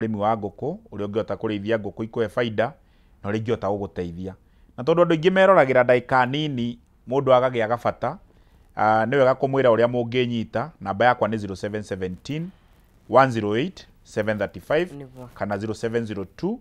Ũrĩmi wa ngũkũ, ũrĩa ũngĩhota kũrĩithia ngũkũ ikũhe baida na ũrĩa ingĩhota gũgũteithia. Na tondũ andũ aingĩ meroragĩra ndagĩka nini mũndũ agagĩa gabata, nĩ wega kũmwĩra ũrĩa mũngĩnyita. Namba yakwa nĩ 0717 108 735 kana 0702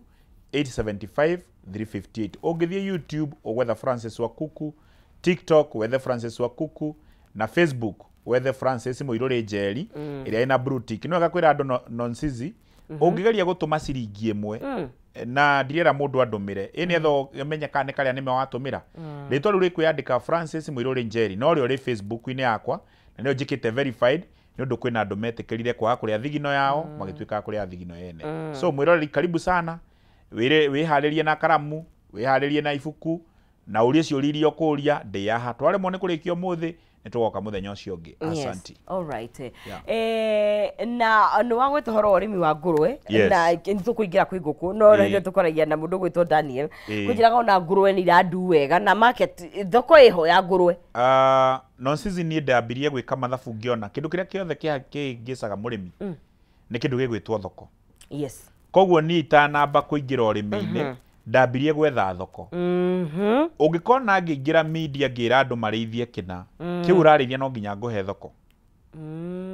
875 358. Ũngĩthiĩ YouTube ũgwetha Francis Wakuku, TikTok wethe Francis Wakuku, na Facebook wethe Francis Mũirũrĩ Njeri ĩrĩa ĩna blue tick. Nĩ wega kwĩra andũ nonsizi ũngĩgeria gũtũma ciringi ĩmwe, na ndirera mũndũ andũmĩre ĩ nĩetha menye kana nĩ karĩa nĩme watũmĩra. Rĩtwa rĩu rĩkwĩyandĩka Francis Mũirũrĩ Njeri no rĩo rĩ Facebook-inĩ yakwa, na nĩyo njĩkĩte verified, nĩ ũndũ kwĩna andũ metĩkĩrire kwaga kũrĩa thigino yao, magĩtuĩka a kũrĩa thigino yene. So mwĩroreri, karibu sana. Wĩharĩrie na karamu, wĩharĩrie na ibuku na ũrie ciũria iria ũkũria. Ndĩ haha, twaremwo nĩ kũrĩkia ũmũthĩ, nĩ tũgoka mũthenya ũcio ũngĩ. Asanti. All right. Yeah. Na nĩ wagwĩta ũhoro wa ũrĩmi wa ngũrwe. Yes. Na nĩ tũkũingĩra kwĩ ngũkũ, no Ĩĩ. rĩrĩa tũkoragia na mũndũ gwĩtwo Daniel, kũnjĩraga ona ngũrwe nĩ irandu wega na market, thoko ĩho ya ngũrwe. Nonsizi niĩ ndambirie gwĩka mathabu ngĩona kĩndũ kĩrĩa kĩothe kĩngĩcaga mũrĩmi nĩ kĩndũ gĩgwĩtwo thoko. Koguo niĩ itanamba kũingĩra ũrĩmi-inĩ, ndambirie gwetha thoko. Ũngĩkona ngĩingĩra media ngĩra andũ marĩithie kĩna kĩu ũrarĩithia, no nginya ngũhe thoko.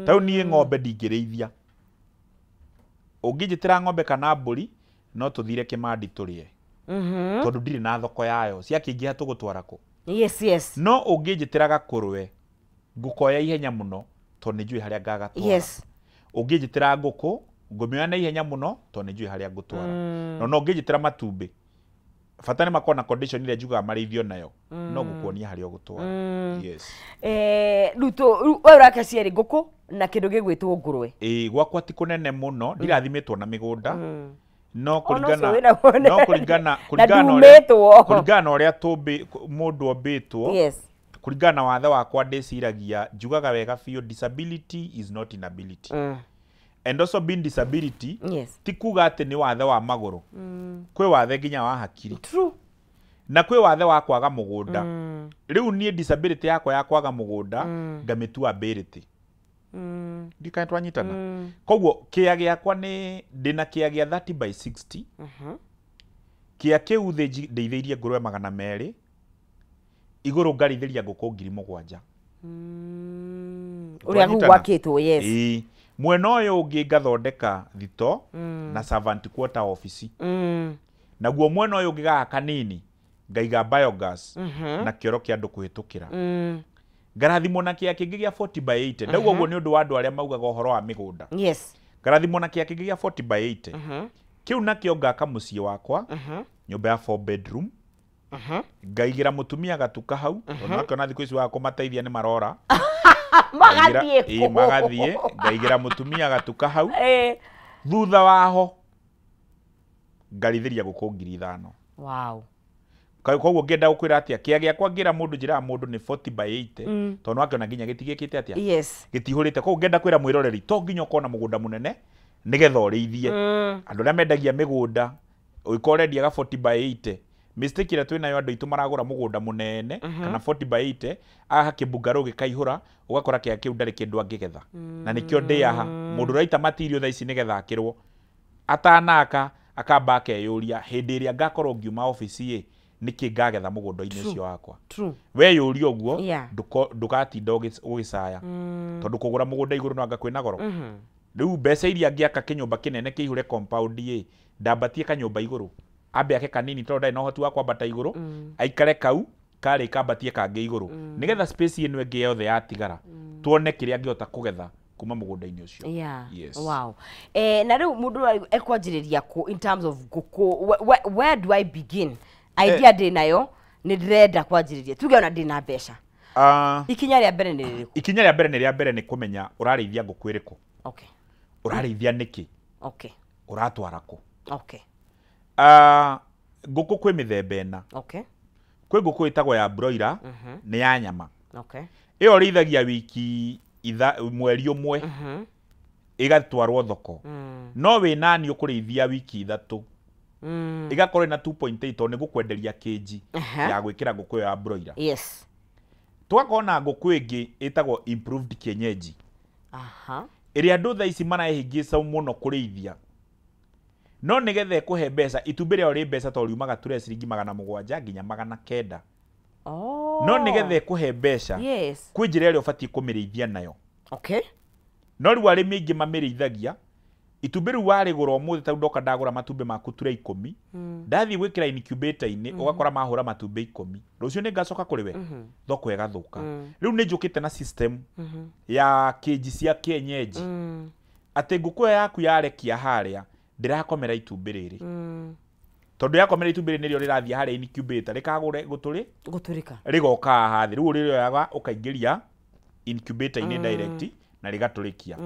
Tarĩu niĩ ng'ombe ndingĩrĩithia. Ũngĩnjĩtĩra ng'ombe kana mbũri, no tũthire kĩmandi tũrĩe, tondũ ndirĩ na thoko yayo. Ciakĩingĩha tũgũtwara kũ? No ũngĩnjĩtĩra gakũrwe, ngũkoya ihenya mũno tondũ nĩ njũĩ harĩa ngagatwara. Ũngĩnjĩtĩra ngũkũ, ngũmĩoya na ihenya mũno tondũ nĩ njũĩ harĩa ngũtwara. No ũngĩnjĩtĩra matumbĩ, bata nĩ makorwo na condition ĩrĩa njugaga marĩithio nayo, no ngũkuonia harĩa ũgũtwara. Yes. Rĩu rĩu we ũraka cierĩ, ngũkũ na kĩndũ gĩgwĩtwo ngũrwe. Ĩĩ, gwakwa ti kũnene mũno, ndirathimĩtwo na mĩgũnda, no Ona kũringana ũcio wĩnaguo no kũringana na kũringana na ũrĩa ndumĩtwo. Kũringana na ũrĩa tũmbĩ mũndũ ombĩtwo, kũringana na wathe wakwa, ndĩciragia njugaga wega biũ, disability is not inability. And also being disability ti kuga atĩ nĩ wathe wa magũrũ. Kwĩ wathe nginya wa hakiri. Na kwĩ wathe wa kwaga mũgũnda. Rĩu niĩ disability yakwa ya kwaga mũgũnda ngamĩtua ability. Ndikane twanyitana. Koguo kĩa gĩakwa nĩ ndĩna kĩa gĩa 30 by 60. Kĩa kĩu thĩ ndeithĩirie ngũrwe 200, igũrũ ngarĩithĩria ngũkũ 7,000. Ũrĩa Twanyitana? gwakĩtwo, yes. Ĩĩ. Mwena ũyũ ũngĩ ngathondeka thito na servant quarter, office. Naguo mwena ũyũ ũngĩ gaka kanini ngaiga biogas na kĩoro kĩa andũ kũhĩtũkĩra. Ngarathimwo na kĩa kĩngĩ gĩa 40 by 80. Ndauga ũguo nĩ ũndũ wa andũ arĩa maugaga ũhoro wa mĩgũnda. Ngarathimwo na kĩa kĩngĩ gĩa 40 by 80. Kĩu nakĩo ngaka mũciĩ wakwa, nyũmba ya 4 bedroom, ngaigĩra mũtumia gatuka hau, tondũ nakĩona thikũ ici waga kũmateithia nĩ marora. Magathiĩ. Ĩĩ, magathiĩ. Ngaigĩra mũtumia gatuka hau. Thutha waho ngarithĩria ngũkũ 5,000. Koguo ngĩenda gũkwĩra atĩa, kĩa gĩakwa ngĩra mũndũ, njĩraga mũndũ nĩ 40 by 80, tondũ wakĩona nginya gĩtigĩkĩte atĩa, gĩtihũrĩte. Koguo ngĩenda kwĩra mwĩroreri, to nginya ũkorwo na mũgũnda mũnene nĩgetha ũrĩithie. Andũ arĩa mendagia mĩgũnda, ũngĩkorwo ũrendia ga 40 by 80, mistake ĩrĩa twĩnayo, andũ aitũ maragũra mũgũnda mũnene kana 40 by 80, aha kĩmbungarũ gĩkaihũra, ũgakora kĩa kĩu ndarĩ kĩndũ angĩgetha. Na nĩkĩo ndĩ haha, mũndũ ũraita matirio thaa ici nĩgetha akĩrwo, atanaka akamba akeyũria, hĩndĩ ĩrĩa ngakorwo ngiuma obici ĩ, nĩkĩ ngagetha mũgũnda-inĩ ũcio wakwa? Weyũria ũguo, ndũgatinda ũgĩcaya, tondũ kũgũra mũgũnda igũrũ no anga kwĩna goro. Rĩu mbeca iria angĩaka kĩnyũmba kĩnene kĩihũre compound ĩ, ndambatie kanyũmba igũrũ, ambe ake kanini, tondũ ndarĩ na ũhoti wa kwambata igũrũ, aikare kau karĩka ambatie kangĩ igũrũ, nĩgetha space ĩno ĩngĩ yothe yatigara tuone kĩrĩa angĩhota kũgetha kuma mũgũnda-inĩ ũcio. Yes. Wow. Na rĩu mũndũ ekwanjĩrĩria kũ in terms of ngũkũ? Where do I begin? Idea ndĩ nayo, nĩ ndĩrenda kwanjĩrĩria, tuge ona ndĩ na mbeca. Ikinya rĩa mbere nĩ rĩrĩkũ? Ikinya rĩa mbere nĩ rĩa mbere nĩ kũmenya ũrarĩithia ngũkũ ĩrĩkũ, ũrarĩithia nĩkĩ, ũratwara kũ. Ngũkũ kwĩ mĩthemba ĩna. Kwĩ ngũkũ ĩtagwo ya broiler, nĩ ya nyama. Ĩyo ũrĩithagia wiki itha, mweri ũmwe, ĩgatwarwo thoko. No wĩ nani ũkũrĩithia wiki 3, ĩgakorwo ĩna 2.8, tondũ nĩ gũkwenderia kĩnji ya gwĩkĩra ngũkũ ĩyo ya broiler. Tũgakorwo na ngũkũ ĩngĩ ĩtagwo improved kienyeji, ĩrĩa andũ thaa ici marehĩngĩca mũno kũrĩithia. No nĩgetha ĩkũhe mbeca, itumbĩ rĩayo rĩ mbeca tondũ riumaga ture ciringi 700 nginya 900. Oh. No nĩgetha ĩkũhe mbeca, Yes. kwĩ njĩra ĩrĩa ũbatiĩ kũmĩrĩithia nayo. Okay. No rĩu arĩmi aingĩ mamĩrĩithagia, itumbĩ rĩu warĩgũra ũmũthĩ ta rĩu ndoka ndagũra matumbĩ maku ture 10, ndathiĩ gwĩkĩra incubator-inĩ, ũgakora mahũra matumbĩ 10. Rũciũ nĩngacoka kũrĩ we, thoko ĩgathũka. Rĩu nĩ njũkĩte na system ya kĩnji cia kienyeji. Atĩ ngũkũ ĩyo yaku yarekia harĩa, ndĩrakomera itumbĩ rĩrĩ. Tondũ yakomera itumbĩ rĩrĩ nĩrĩo rĩrathiĩ harĩa incubator, rĩkagũre gũtũrĩ? Gũtũrĩka. Rĩgoka haha thĩ. Rĩu ũrĩrĩoyaga ũkaingĩria incubator-inĩ direct na rĩgatũrĩkia.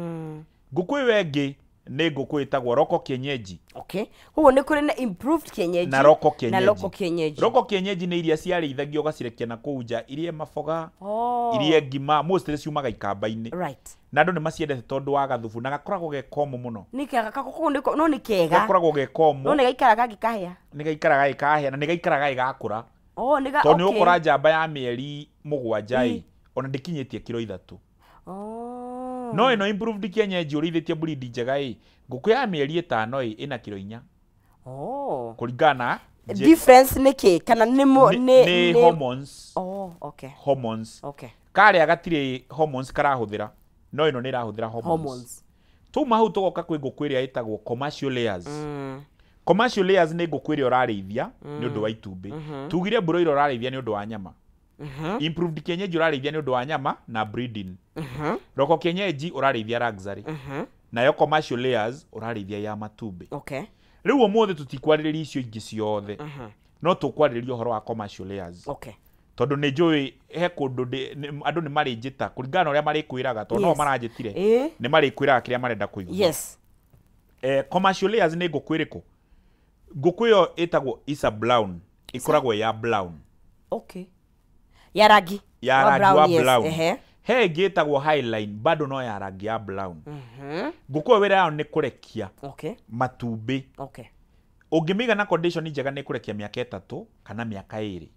Ngũkũ ĩyo ĩngĩ nĩ ngũkũ ĩtagwo roko kienyeji. Okay. Koguo nĩ kũrĩ na improved kienyeji na roko kienyeji. Na roko kienyeji. Roko kienyeji nĩ iria ciarĩithagio ũgacirekia na kũu nja, irie maboga, Oh. irie ngima, mostly ciumaga ikamba-inĩ. Right. Na andũ nĩ maciendete tondũ wa gathubu na gakoragwo ge komũ mũno. Nĩ kega, gakũkũ nĩ ko, no nĩ kega. Gakoragwo ge komũ. No nĩ gaikaraga gagĩkahĩa. Nĩ gaikaraga gagĩkahĩa na nĩ gaikaraga gagĩgakũra. Oh, nĩ ga, Tondũ nĩ okay. ũgũkora njamba ya mĩeri 7 ĩ, ona ndĩkinyĩtie kiro 3. Oh. No ĩno improved kienyeji ũrĩithĩtie breed njega ĩ, ngũkũ ya mĩeri 5 ĩ, ĩna kiro 4. Oh. Kũringana na Difference nĩ kĩ? Kana nĩ nĩ hormones. Oh, okay. Hormones. Okay. Karĩa gatirĩ hormones karahũthĩra, no ĩno nĩ ĩrahũthĩra hormones. Hormones. Tuma hau tũgoka kwĩ ngũkũ ĩrĩa ĩtagwo commercial layers. Commercial layers nĩ ngũkũ ĩrĩa ũrarĩithia nĩ ũndũ wa itumbĩ. Tugire broiler ũrarĩithia nĩ ũndũ wa nyama. Improved kienyeji ũrarĩithia nĩ ũndũ wa nyama na breeding. Roko kienyeji ũrarĩithia luxury. Nayo commercial layers ũrarĩithia ya matumbĩ. Okay. Rĩu ũmũthĩ tũtikwarĩrĩria icio ingĩ ciothe. No tũkwarĩrĩria ũhoro wa commercial layers. Okay. Tondũ nĩ njũĩ he kũndũ andũ nĩ marĩnjĩta kũringana na ũrĩa marĩkwĩraga, tondũ no Yes. maranjĩtire. Nĩ marĩkwĩraga kĩrĩa marenda kũigua. Yes. Commercial layers nĩ ngũkũ ĩrĩkũ? Ngũkũ ĩyo ĩtagwo Isa Brown, ĩkoragwo ya brown. Okay. Ya rangi. Ya rangi wa yes. brown. Ehe. He ĩngĩ ĩtagwo Highline, bado no ya rangi ya brown. Ngũkũ ĩyo wĩra yayo nĩ kũrekia Okay. matumbĩ. Okay. Ũngĩmĩiga na condition njega nĩ ĩkũrekia mĩaka 3 kana mĩaka 2.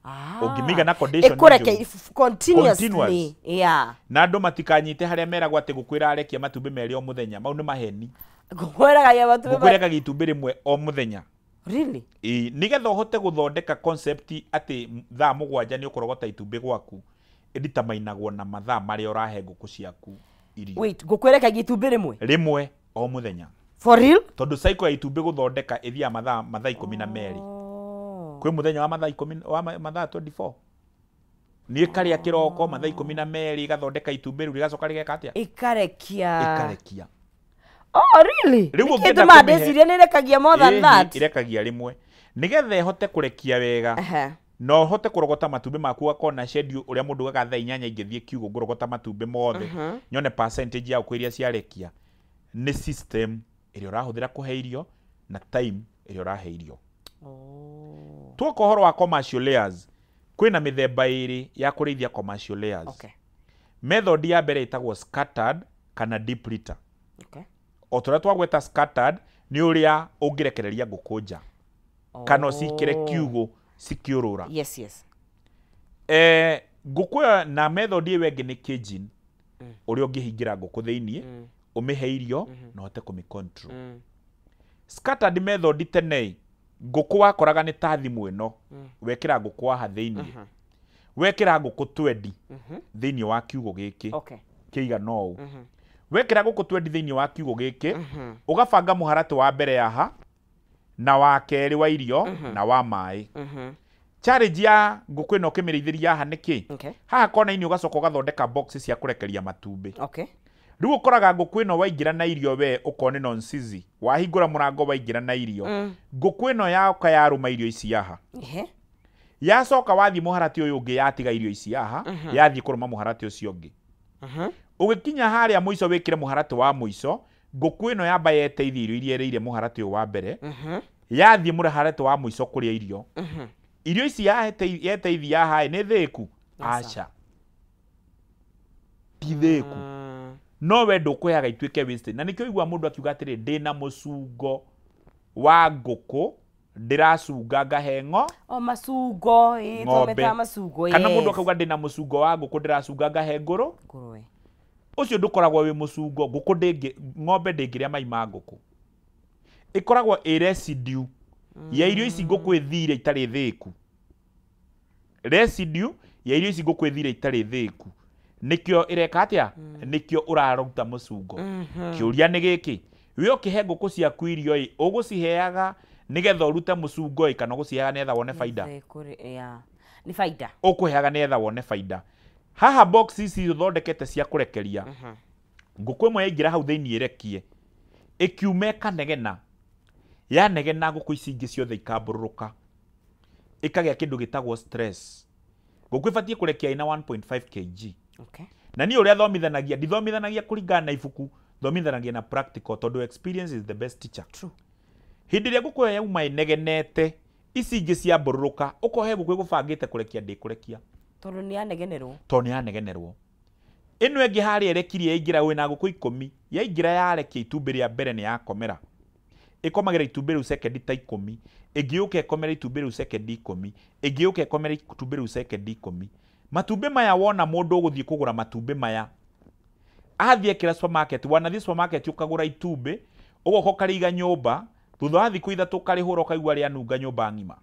Ah. Ũngĩmĩiga na condition Ĩkũrekia njũru. continuously. Continuous. Yeah. Na andũ matikanyite harĩa meragwo atĩ ngũkũ ĩrarekia matumbĩ 2 o mũthenya, mau nĩ maheni. Ngũkũ ĩrekagia matumbĩ Ngũkũ ĩrekagia itumbĩ 1 o mũthenya. Really? Ĩĩ, nĩgetha ũhote gũthondeka concept atĩ thaa 7 nĩ ũkũrogota itumbĩ gwaku, ĩditamainagwo na mathaa marĩa ũrahe ngũkũ ciaku irio. Wait, ngũkũ ĩrekagia itumbĩ rĩmwe? 1 o mũthenya. For real? Tondũ cycle ya itumbĩ gũthondeka ĩthiaga mathaa 12. Oh. Kwĩ mũthenya wa mathaa ikũmi, wa mathaa 24. Nĩ ĩkarĩa kĩroko mathaa 12 ĩgathondeka itumbĩ rĩu rĩgacoka rĩgeka atĩa? Ĩkarekia. Ĩkarekia. Oh, really? Rĩu Nĩkĩ ũngĩenda tũmaga kũmĩhe- ndĩciria nĩ ĩrekagia more than Ĩĩ, that? ĩrekagia 1. Nĩgetha ĩhote kũrekia wega. Na ũhote kũrogota matumbĩ maku ũgakorwo na schedule ũrĩa mũndũ ugaga thaa 8 ingĩthiĩ kiugũ ngũrogota matumbĩ mothe. Nyone percentage ya ngũkũ iria ciarekia. Nĩ system ĩrĩa ũrahũthĩra kũhe irio na time ĩrĩa ũrahe irio. Oh. Tuoka ũhoro wa commercial layers, kwĩna mĩthemba 2 ya kũrĩithia commercial layers. Okay. Method ya mbere ĩtagwo scattered kana deep litter. Okay. O ta ũrĩa twagweta scattered nĩ ũrĩa ũngĩrekereria ngũkũ nja. Kana ũcikĩre kiugũ cikĩũrũra. Yes, yes. Ngũkũ ĩyo na method ĩyo ĩngĩ nĩ caging, ũrĩa ũngĩhingĩra ngũkũ thĩiniĩ, ũmĩhe irio na ũhote kũmĩ control. Scattered method tene, ngũkũ wakoraga nĩ ta thimũ ĩno, wekĩra ngũkũ haha thĩiniĩ. Wekĩra ngũkũ 20 thĩiniĩ wa kiugũ gĩkĩ. Okay. Kĩigana ũũ. Wekĩra ngũkũ 20 thĩiniĩ wa kiugũ gĩkĩ, ũgabanga mũharatĩ wa mbere haha, na wa kerĩ wa irio, na wa maĩ. Challenge ya ngũkũ ĩno ũkĩmĩrĩithĩria haha nĩ kĩ? Okay. Haha kona-inĩ ũgacoka ũgathondeka box cia kũrekeria matumbĩ. Okay. Rĩu ũkoraga ngũkũ ĩno waingĩra na irio we ũkona ĩno nsizi. Wahingũra mũrango waingĩra na irio. Ngũkũ ĩno yoka yarũma irio ici haha. Yacoka wathiĩ mũharatĩ ũyũ ũngĩ yatiga irio ici haha, yathiĩ kũrũma mũharatĩ ũcio ũngĩ. Ũgĩkinya harĩa mũico wĩkĩre mũharatĩ wa mũico, ngũkũ ĩno yamba yeteithie irio iria ĩrĩire mũharatĩ ũyũ wa mbere, yathiĩ mũharatĩ wa mũico kũrĩa irio. Irio ici yeteithia haha nĩ thĩku? Aca. Ti thĩku. No we ndũkũheaga ituĩke wasted. Na nĩkĩo ũiguaga mũndũ akiuga atĩrĩ, ndĩna mũcungo wa ngũkũ, ndĩracunga ngahe O macungo, ĩ, ng'ombe. tũmĩtaga macungo, Kana mũndũ yes. akauga ndĩna mũcungo wa ngũkũ, ndĩracunga ngahe ngũrũ. Ngũrũwe. Ũcio ndũkoragwo wĩ mũcungo, ngũkũ ndĩngĩ, ng'ombe ndĩngĩrĩa mai ma ngũkũ. Ĩkoragwo ĩ residue ya irio ici ngũkũ ĩthire itarĩ thĩku. Residue ya irio ici ngũkũ ĩthire itarĩ thĩku. Nĩkĩo ĩreka atĩa? Nĩkĩo ũraruta mũcungo. Kĩũria nĩ gĩkĩ, we ũkĩhe ngũkũ ciaku irio ĩ, ũgũciheaga nĩgetha ũrute mũcungo ĩ, kana ũgũciheaga nĩgetha wone baida? Nĩ baida. Ũkũheaga nĩgetha wone baida. Haha box ici ũthondekete cia kũrekeria, ngũkũ ĩmwe yaingĩra hau thĩinĩ ĩrekie, ĩkiuma ĩkanegena, yanegena ngũkũ ici ingĩ ciothe ikambũrũrũka, ĩkagĩa kĩndũ gĩtagwo stress. Ngũkũ ĩbatiĩ kũrekia ĩna 1.5 kg. Okay. Na niĩ ũrĩa thomithanagia, ndithomithanagia kũringana na ibuku, thomithanagia na practical, tondũ experience is the best teacher. True. Hĩndĩ ĩrĩa ngũkũ ĩyo yauma ĩnegenete, ici ingĩ ciambũrũrũka, ũkohe ngũkũ ĩgũbangĩte kũrekia ndĩkũrekia. Tondũ nĩ yanegenerwo. Tondũ nĩ yanegenerwo. Ĩno ĩngĩ harĩa ĩrekirie yaingĩra wĩna ngũkũ 10, yaingĩra yarekia itumbĩ rĩa mbere nĩ yakomera. Ĩkomagĩra itumbĩ rĩu sekendi ta 10, ĩngĩ yũka ĩkomera itumbĩ rĩu sekendi 10, ĩngĩ yũka ĩkomera itumbĩ rĩu sekendi 10. Matumbĩ maya wona mũndũ ũgũthiĩ kũgũra matumbĩ maya, athiĩ ekĩra supermarket, wanathiĩ supermarket ũkagũra itumbĩ, ũgoka ũkarĩiga nyũmba, thutha wa thikũ 3 ũkarĩhũra ũkaigua rĩanunga nyũmba ng'ima.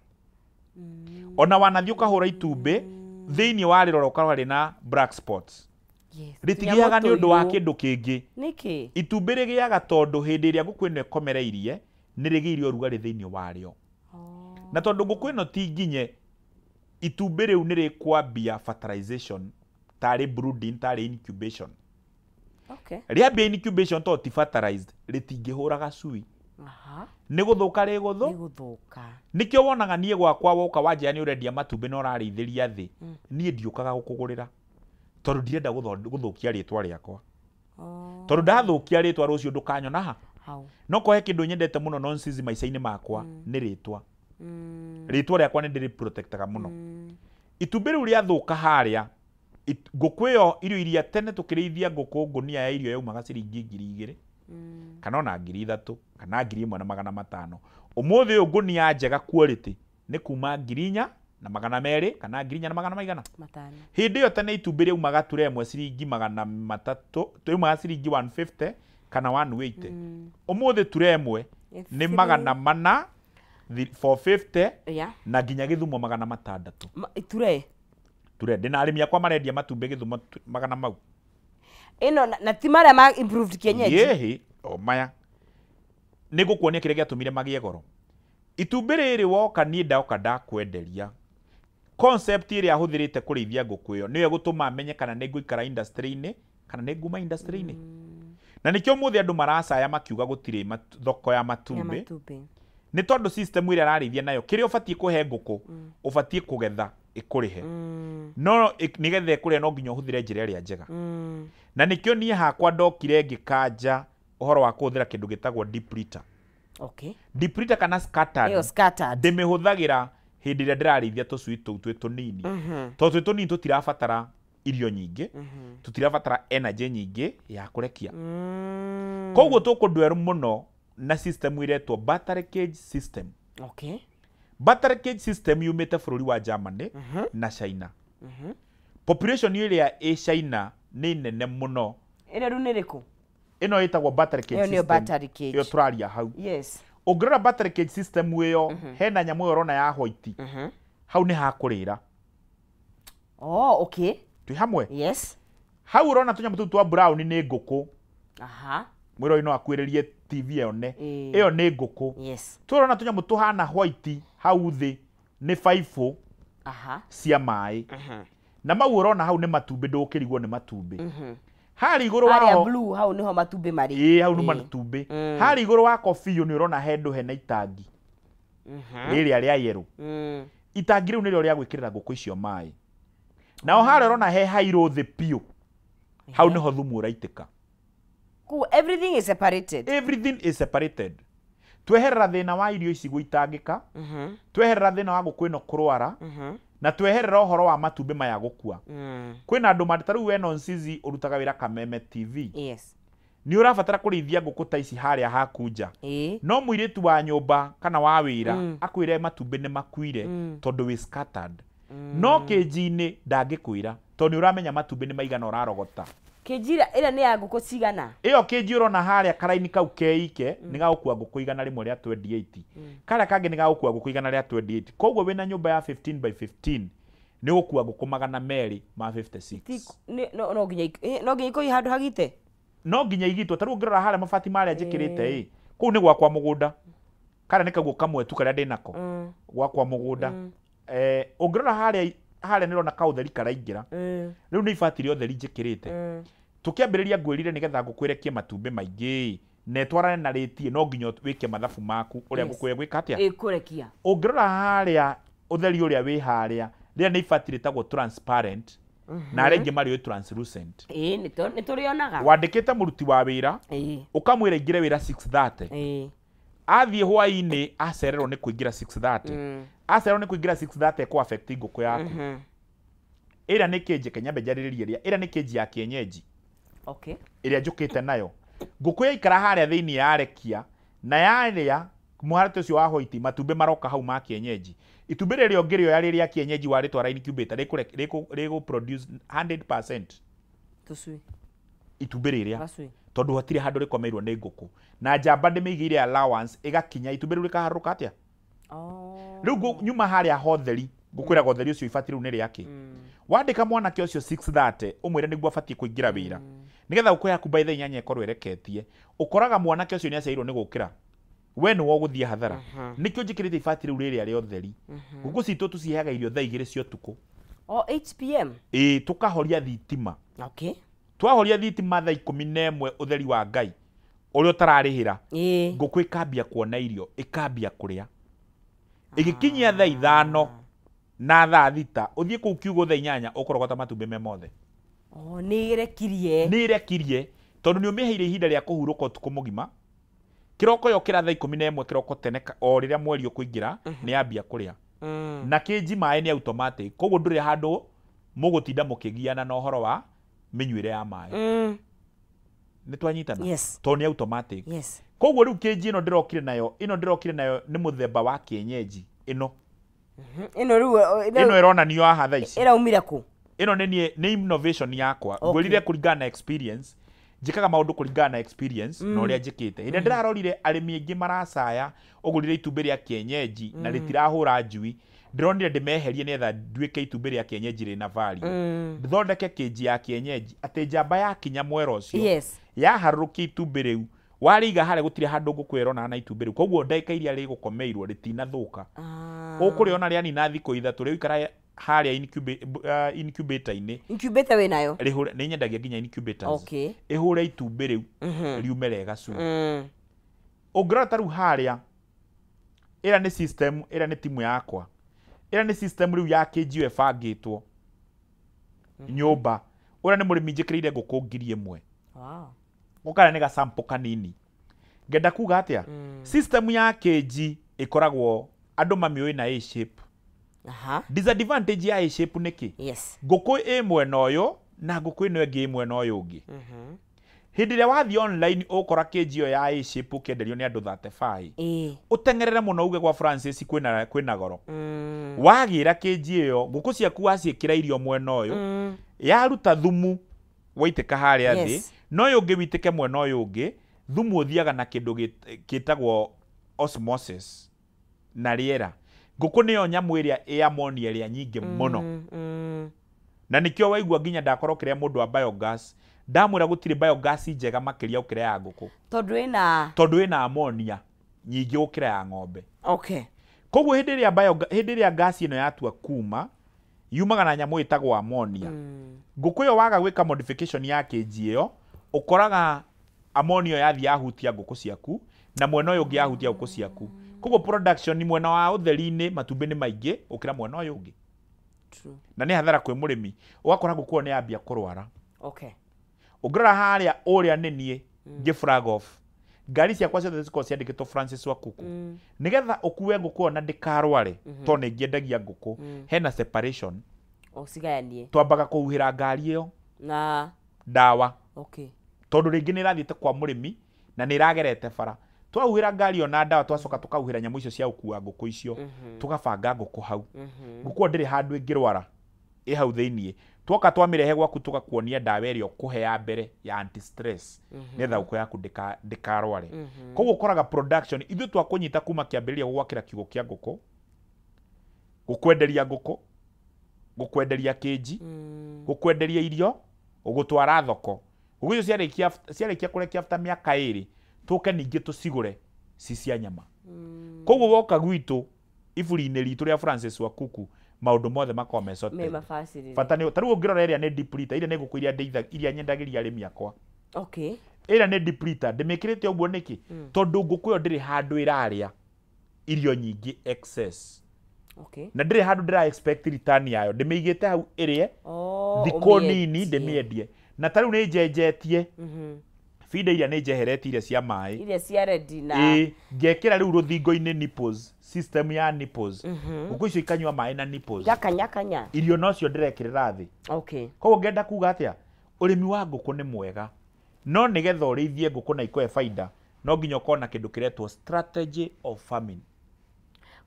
Ona wanathiĩ ũkahũra itumbĩ, thĩinĩ wa rĩrora ũkarora rĩna black spots. Yes. Rĩtigĩaga nĩ ũndũ wa kĩndũ kĩngĩ. Nĩkĩ? Itumbĩ rĩgĩaga tondũ hĩndĩ ĩrĩa ngũkũ ĩno ĩkomereirie, nĩ rĩgĩire ũrugarĩ thĩinĩ warĩo. Na tondũ ngũkũ ĩno ti nginye, itumbĩ rĩu nĩ rĩkwambia fertilization, tarĩ brooding, tarĩ incubation. Okay. Rĩambia incubation tondũ ti fertilized, rĩtingĩhũra gacui. Nĩ gũthũka rĩgũthũ? Nĩ gũthũka. Nĩkĩo wonaga niĩ gwakwa woka wanjĩra nĩ ũrendia matumbĩ na ũrarĩithĩria thĩ, niĩ ndiũkaga gũkũgũrĩra. Tondũ ndirenda gũthũkia rĩtwa rĩakwa. Tondũ ndathũkia rĩtwa rũciũ ndũkanyona ha. No kohe kĩndũ nyendete mũno nonsense maica-inĩ makwa nĩ rĩtwa. Rĩtwa rĩakwa nĩ ndĩrĩ protectaga mũno. Itumbĩ rĩu rĩathũka harĩa, ngũkũ ĩyo irio iria tene tũkĩrĩithia ngũkũ ngũnia ya irio yaumaga ciringi 2,000 kana ona 3,000 kana 1,500. Ũmũthĩ ũyũ ngũnia njega quality nĩ kuma 4,200 kana 4,200 maigana. Hĩndĩ ĩyo tene itumbĩ rĩaumaga ture ĩmwe ciringi 300, rĩaumaga ciringi 150 kana 180. Ũmũthĩ ture ĩmwe nĩ 400, 450 na nginya Gĩthumo 600. Ture? Ture. Ndĩna arĩmi akwa marendia matumbĩ Gĩthumo 100 mau. Ĩno na ti marĩa ma improved kienyeji? Ĩhĩ, o maya. Nĩ ngũkuonia kĩrĩa gĩatũmire magĩe goro. Itumbĩ rĩrĩ woka niĩ ndoka ndakwenderia. Concept ĩrĩa ahũthĩrĩte kũrĩithia ngũkũ ĩyo nĩyo ĩgũtũma menye kana nĩ ngũikara industry-inĩ kana nĩ nguma industry-inĩ. Na nĩkĩo ũmũthĩ andũ maracaya makiuga gũtirĩ thoko ya matumbĩ. Nĩ tondũ system ĩrĩa ararĩithia nayo kĩrĩa ũbatiĩ kũhe ngũkũ, ũbatiĩ kũgetha ĩkũrĩhe. No nĩgetha ĩkũrĩhe no nginya ũhũthĩre njĩra ĩrĩa njega. Na nĩkĩo niĩ hakwa ndokire ngĩkanja ũhoro wa kũhũthĩra kĩndũ gĩtagwo deep litter. Okay. Deep litter kana scattered. Ĩyo scattered. Ndĩmĩhũthagĩra hĩndĩ ĩrĩa ndĩrarĩithia tũcui tũu twĩ tũnini. Tondũ twĩ tũnini tũtirabatara irio nyingĩ, tũtirabatara energy nyingĩ ya kũrekia. Koguo tũkũndweru mũno na system ĩretwo battery cage system. Okay. Battery cage system yumĩte bũrũri wa Germany na China. Population ĩrĩa ĩ China nĩ nene mũno. Ĩno rĩu nĩ ĩrĩkũ? Ĩno ĩtagwo battery cage system. Ĩyo nĩyo battery cage. Ĩyo tũraria hau. Yes. Ũngĩrora battery cage system ĩyo, hena nyamũ ĩyo ũrona ya white. Hau nĩ ha kũrĩra. Oh, okay. Twĩ hamwe? Yes. Hau ũrona tũnyamũ tũu twa brown nĩ ngũkũ. Aha. Mwĩrori no akuĩrĩrie TV yone. Ĩyo nĩ ngũkũ. Yes. Tũrona tũnyamũ tũhana white hau thĩ nĩ baibũ. Aha. Cia maĩ. Na mau ũrona hau nĩ matumbĩ, ndũkĩrigwo nĩ matumbĩ. Harĩa igũrũ Harĩa waho blue hau nĩho matumbĩ marĩ. Ĩĩ, hau nĩ matumbĩ. Harĩa igũrũ wako biũ nĩ ũrona handũ hena itangi. Rĩrĩa rĩa yellow. Itangi rĩu nĩrĩo rĩa gwĩkĩrĩra ngũkũ icio maĩ. Nao harĩa ũrona he hairũ thĩ biũ. Hau nĩho thumu ũraitĩka. Cool. Everything is separated. Everything is separated. Tweherera thĩna wa irio ici gũitangĩka, tweherera thĩna wa ngũkũ ĩno kũrwara, na tweherera ũhoro wa matumbĩ maya gũkua. Kwĩna andũ ta rĩu we Nonsizi ũrutaga wĩra Kameme TV. Yes. Nĩ ũrabatara kũrĩithia ngũkũ ta ici harĩa haku nja. No mũirĩtu wa nyũmba kana wa wĩra akwĩre matumbĩ nĩ makuire tondũ wĩ scattered. No kĩnji-inĩ ndangĩkwĩra tondũ nĩ ũramenya matumbĩ nĩ maigana ũrarogota. Kĩnji ĩrĩa nĩ ya ngũkũ cigana? Ĩyo kĩnji ũrona harĩa karaini kau keike nĩ gagũkua ngũkũ 128. Karĩa kangĩ nĩ gagũkua ngũkũ 128. Koguo wĩna nyũmba ya 15 by 15 nĩ ũgũkua ngũkũ 256. No nginya ikorwo handũ hagite? No nginya igitwo. Ta rĩu ũngĩrora harĩa mabati marĩa njĩkĩrĩte ĩ, kũu nĩ gwakwa mũgũnda. Karĩa nĩ kaguo kamwe tu karĩa ndĩnako gwakwa mũgũnda. Ũngĩrora harĩa harĩa nĩ ũrona kaũtheri karaingĩra. Rĩu nĩ ibati rĩa ũtheri njĩkĩrĩte. Tũkĩambĩrĩria ngwĩrire nĩgetha ngũkũ ĩrekie matumbĩ maingĩ na ĩtwarane na rĩti, no nginya wĩke mathabu maku ũrĩa ngũkũ ĩgwĩka atĩa? Ĩkũrekia. Ũngĩrora harĩa ũtheri ũrĩa wĩ harĩa, rĩrĩa nĩ ibati rĩtagwo transparent na arĩa aingĩ marĩũĩ translucent. Ĩĩ, nĩ tũrĩonaga. Wandĩkĩte mũruti wa wĩra, ũkamwĩra aingĩre wĩra 6:30. Athiĩ hwaĩ-inĩ acererwo nĩ kũingĩra 6:30. Acererwo nĩ kũingĩra 6:30 ekũ affect ngũkũ yaku. Ĩrĩa nĩ kĩnji, kanyambe njarĩrĩrie ĩrĩa. Ĩrĩa nĩ kĩnji ya kienyeji. Okay. Ĩrĩa njũkĩte nayo. Ngũkũ yaikara harĩa thĩinĩ yarekia na yarĩa mũharatĩ ũcio wa white, matumbĩ maroka hau ma kienyeji. Itumbĩ rĩrĩa ũngĩrĩoya rĩrĩa kienyeji warĩtwara incubator rĩkũ produce 100% tũcui. Itumbĩ rĩrĩa tondũ hatirĩ handũ rĩkomeirwo nĩ ngũkũ. Na njamba ndĩmĩigĩire allowance ĩgakinya itumbĩ rĩu rĩkaharũrũka atĩa? Rĩu nyuma harĩa hotheri, ngũkwĩraga ũtheri ũcio ibati rĩu nĩ rĩake. Wandĩka mwanake ũcio 6:30 ũmwĩre nĩguo abatiĩ kũingĩra wĩra. Nĩgetha ngũkũ yaku by thaa inyanya ĩkorwo ĩreketie, ũkoraga mwanake ũcio nĩ aciarirwo nĩ gũkĩra. We nĩwe ũgũthiĩ hathara. Nĩkĩo njĩkĩrĩte ibati rĩu rĩrĩa rĩa ũtheri. Ngũkũ citũ tũciheaga irio thaa 2 cia ũtukũ. O 8 pm? Ĩĩ, tũkahoria thitima. Okay. Twahoria thitima thaa 11 ũtheri wa Ngai ũrĩa ũtararĩhĩra. Ngũkũ ĩkambia kuona irio, ĩkambia kũrĩa. Ĩgĩkinyia thaa 5 na thaa 6 ũthiĩ kũu kiugũ thaa 8 ũkũrogota matumbĩ me mothe. Oh, nĩ ĩrekirie. Nĩ ĩrekirie tondũ nĩ ũmĩheire ihinda rĩa kũhurũka ũtukũ mũgima. Kĩroko yokĩra thaa 11 kĩroko tene o rĩrĩa mweri ũkũingĩra nĩ yambia kũrĩa. Na kĩnji maĩ nĩ automatic, koguo ndũrĩ handũ mũgũtinda mũkĩgiana na ũhoro wa mĩnyuĩre ya maĩ. Nĩ twanyitana? Yes. Tondũ nĩ automatic. Yes. Koguo rĩu kĩnji ĩno ndĩrokire nayo, ĩno ndĩrokire nayo nĩ mũthemba wa kienyeji ĩno. Ĩno rĩu ĩno ĩronanio haha thaa ici. Ĩraumire kũ? Ĩno nĩ niĩ, nĩ innovation yakwa. Ngwĩrire kũringana na experience. Njĩkaga maũndũ kũringana na experience na ũrĩa njĩkĩte. Hĩndĩ ndĩrarorire arĩmi aingĩ maracaya ũgũrire itumbĩ rĩa kienyeji na rĩtirahũra njui. Ndĩronire ndĩmeherie nĩgetha nduĩke itumbĩ rĩa kienyeji rĩna value. Thondeke kĩnji ya kienyeji atĩ njamba yakinya mwera ũcio. Yes. Yaharũrũkia itumbĩ rĩu. Warĩiga harĩa gũtirĩ handũ ngũkũ ĩronana na itumbĩ rĩu. Koguo ndagĩka iria rĩgũkomeirwo rĩtinathũka. Ũkũrĩona rĩanina thikũ 3 rĩu ikara harĩa incubator-inĩ. Incubator wĩ nayo? Rĩhũre, nĩ nyendagia nginya incubators. Okay. Ĩhũre itumbĩ rĩu riume rĩega cui. Ũngĩrora ta rĩu harĩa, ĩrĩa nĩ system, ĩrĩa nĩ timu yakwa. Ĩrĩa nĩ system rĩu ya kĩnji ĩyo ĩbangĩtwo nyũmba. Ũrĩa nĩ mũrĩmi njĩkĩrĩire ngũkũ 1000. Wow. Gũkarĩa nĩ gasample kanini. Ngenda kuga atĩa? System ya kĩnji ĩkoragwo andũ mamĩũĩ na A shape. Disadvantage ya A shape nĩ kĩ? Yes. Ngũkũ ĩ mwena ũyũ na ngũkũ ĩno ĩngĩ ĩ mwena ũyũ ũngĩ. Hĩndĩ ĩrĩa wathiĩ online ũkora kĩnji ĩyo ya A shape ũkĩenderio nĩ andũ 35. Ũteng'erere mũno uge gwa Francis kwĩna goro. Wagĩra kĩnji ĩyo ngũkũ ciaku waciĩkĩra irio mwena ũyũ, yaruta thumu waitĩka harĩa thĩ, no ũyũ ũngĩ witĩke mwena ũyũ ũngĩ, thumu ũthiaga na kĩndũ gĩtagwo osmosis na rĩera. Ngũkũ nĩyo nyamũ ĩrĩa ĩ ammonia ĩrĩa nyingĩ mũno. Na nĩkĩo waigua nginya ndakorwo kĩrĩa mũndũ wa biogas, ndamwĩra gũtirĩ biogas njega makĩria gũkĩra ya ngũkũ. Tondũ ĩna ammonia nyingĩ gũkĩra ya ng'ombe. Okay. Koguo hĩndĩ ĩrĩa gas ĩno yatua kuma, yumaga na nyamũ ĩtagwo ammonia. Ngũkũ ĩyo waga gwĩka modification ya kĩnji ĩyo, ũkoraga ammonia yathiĩ yahutia ngũkũ ciaku na mwena ũyũ ũngĩ yahutia ngũkũ ciaku. Koguo production mwena wa ũtheri-inĩ matumbĩ nĩ maingĩ gũkĩra mwena ũyũ ũngĩ. True. Na nĩ hathara kwĩ mũrĩmi, ũgakora ngũkũ ĩyo nĩ yambia kũrwara. Okay. Ũngĩrora harĩa ũrĩa nĩ niĩ ngĩ flag off. Ngari ciakwa ciothe cikoragwo ciandĩkĩtwo Francis Wakuku. Nĩgetha ũkue ngũkũ ĩyo na ndĩkarware, tondũ nĩ ngĩendagia ngũkũ, hena separation. Ũcigayanie. Twambaga kũhuhĩra ngari ĩyo na ndawa. Okay. Tondũ rĩngĩ nĩ ĩrathiĩte kwa mũrĩmi na nĩ ĩragerete bara. Twahuhĩra ngari ĩyo na ndawa twacoka tũkahuhĩra nyamũ icio cia gũkua ngũkũ icio, tũgabanga ngũkũ hau. Ngũkũ ĩyo ndĩrĩ handũ ĩngĩrwara, ĩ hau thĩiniĩ. Twoka twamĩrehe gwaku tũgakuonia ndawa ĩrĩa ũkũhe ya mbere ya anti stress nĩgetha ngũkũ yaku ndĩkarware. Koguo ũkoraga production ithuĩ twakũnyita kuma kĩambĩrĩria gũgwakĩra kiugũ kĩa ngũkũ, gũkwenderia ngũkũ, gũkwenderia kĩnji, gũkwenderia irio, gũgũtwara thoko. Ngũkũ icio ciarĩkia kũrekia after mĩaka 2 tũke ningĩ tũcigũre ci cia nyama. Koguo woka gwitũ iburi-inĩ ritũ rĩa Francis Wakuku maũndũ mothe makoragwo me sorted. Bata nĩ ta rĩu ũngĩrora ĩrĩa nĩ deep litter, ĩrĩa nĩ ngũkũ iria ndĩithagia, iria nyendagĩria arĩmi akwa. Okay. Ĩrĩa nĩ deep litter, ndĩmĩkĩrĩte ũguo nĩkĩ? Tondũ ngũkũ ĩyo ndĩrĩ handũ ĩrarĩa irio nyingĩ excess. Okay. Na ndĩrĩ handũ ndĩra expect return yayo, ndĩmĩigĩte hau ĩrĩe thikũ nini ndĩmĩendie. Na ta rĩu nĩ njenjetie feeder iria nĩ njeheretie iria cia maĩ, iria cia ready na ngekĩra rĩu rũthingo-inĩ nipples, system ya nipples. Ngũkũ icio ikanyua maĩ na nipples, igakanyakanya irio nocio ndĩrekĩrĩra thĩ. Okay. Koguo ngenda kuga atĩa, ũrĩmi wa ngũkũ nĩ mwega, no nĩgetha ũrĩithie ngũkũ na ikũhe baida no nginya ũkorwo na kĩndũ kĩretwo strategy of farming.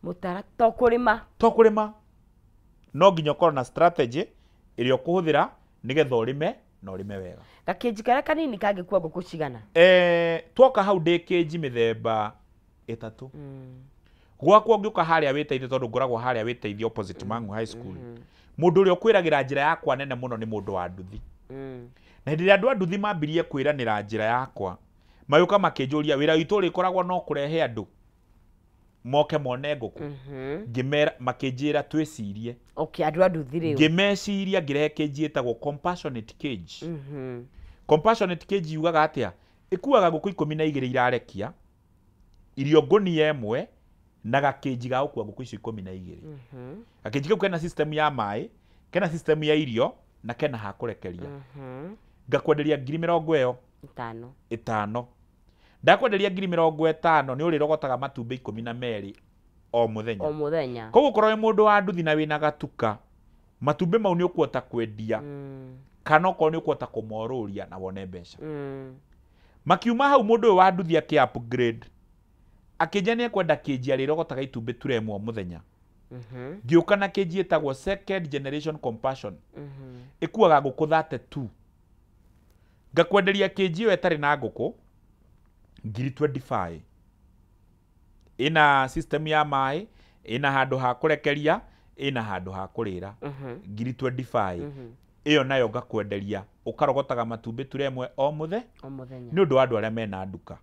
Mũtara to kũrĩma, to kũrĩma, no nginya ũkorwo na strategy ĩrĩa ũkũhũthĩra nĩgetha ũrĩme na ũrĩme wega. Gakĩnji karĩa kanini kangĩkua ngũkũ cigana? Twoka hau ndĩ kĩnji mĩthemba 3. Gwakwa ũngĩũka harĩa wĩteithie, tondũ ngoragwo harĩa wĩteithie opposite Mangu High School. Mũndũ ũrĩa ũkwĩragĩra njĩra yakwa nene mũno nĩ mũndũ wa nduthi. Na hĩndĩ ĩrĩa andũ a nduthi mambirie kwĩranĩra njĩra yakwa, magĩũka makĩnjũria wĩra witũ ũrĩkoragwo no kũrehe andũ moke mone ngũkũ. Ngĩmera, makĩnjĩra twĩcirie. Okay, andũ a nduthi rĩu. Ngĩmeciria ngĩrehe cage ĩtagwo compassionate cage. Compassionate cage yugaga atĩa? Ĩkuaga ngũkũ 12 irarekia, irio ngũnia ĩmwe na gakĩnji ga gũkua ngũkũ icio 12. Gakĩnji kau kena system ya maĩ, kena system ya irio na kena ha kũrekeria. Ngakwenderia ngiri 50. 5. Ndakwenderia ngiri 50 nĩ ũrĩrogotaga matumbĩ 12 o mũthenya. O mũthenya. Koguo korwo wĩ mũndũ wa nduthi na wĩna gatuka, matumbĩ mau nĩ ũkũhota kwendia, kana okorwo nĩ ũkũhota kũmorũria na wone mbeca. Makiuma hau mũndũ ũyũ wa nduthi akĩ upgrade, akĩnjia nĩ ekwenda kĩnji arĩrogotaga itumbĩ ture ĩmwe o mũthenya. Ngĩũka na kĩnji ĩtagwo second generation compassion. Ĩkuaga ngũkũ 32. Ngakwenderia kĩnji ĩyo ĩtarĩ na ngũkũ ngiri 25. Ĩna system ya maĩ, ĩna handũ ha kũrekeria, ĩna handũ ha kũrĩra. Ngiri 25. Ĩyo nayo ngakwenderia ũkarogotaga matumbĩ ture ĩmwe o mũthenya. Nĩ ũndũ wa andũ arĩa mena nduka.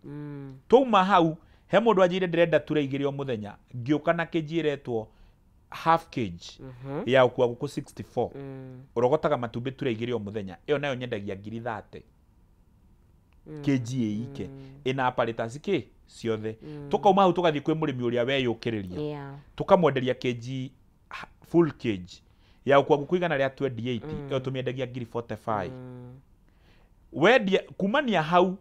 Twauma hau he mũndũ anjĩrire ndĩrenda ture 2 o mũthenya, ngĩũka na kĩnji ĩretwo half cage ya gũkua ngũkũ 64. Ũrogotaga matumbĩ ture 2 o mũthenya. Ĩyo nayo nyendagia ngiri 30. Kĩnji ĩike ĩna apparatus kĩ ciothe. Tũkauma hau tũgathiĩ kwĩ mũrĩmi ũrĩa weyũkĩrĩria, tũkamwenderia kĩnji full cage ya gũkua ngũkũ 128. Ĩyo tũmĩendagia ngiri 45. Wendia kumania hau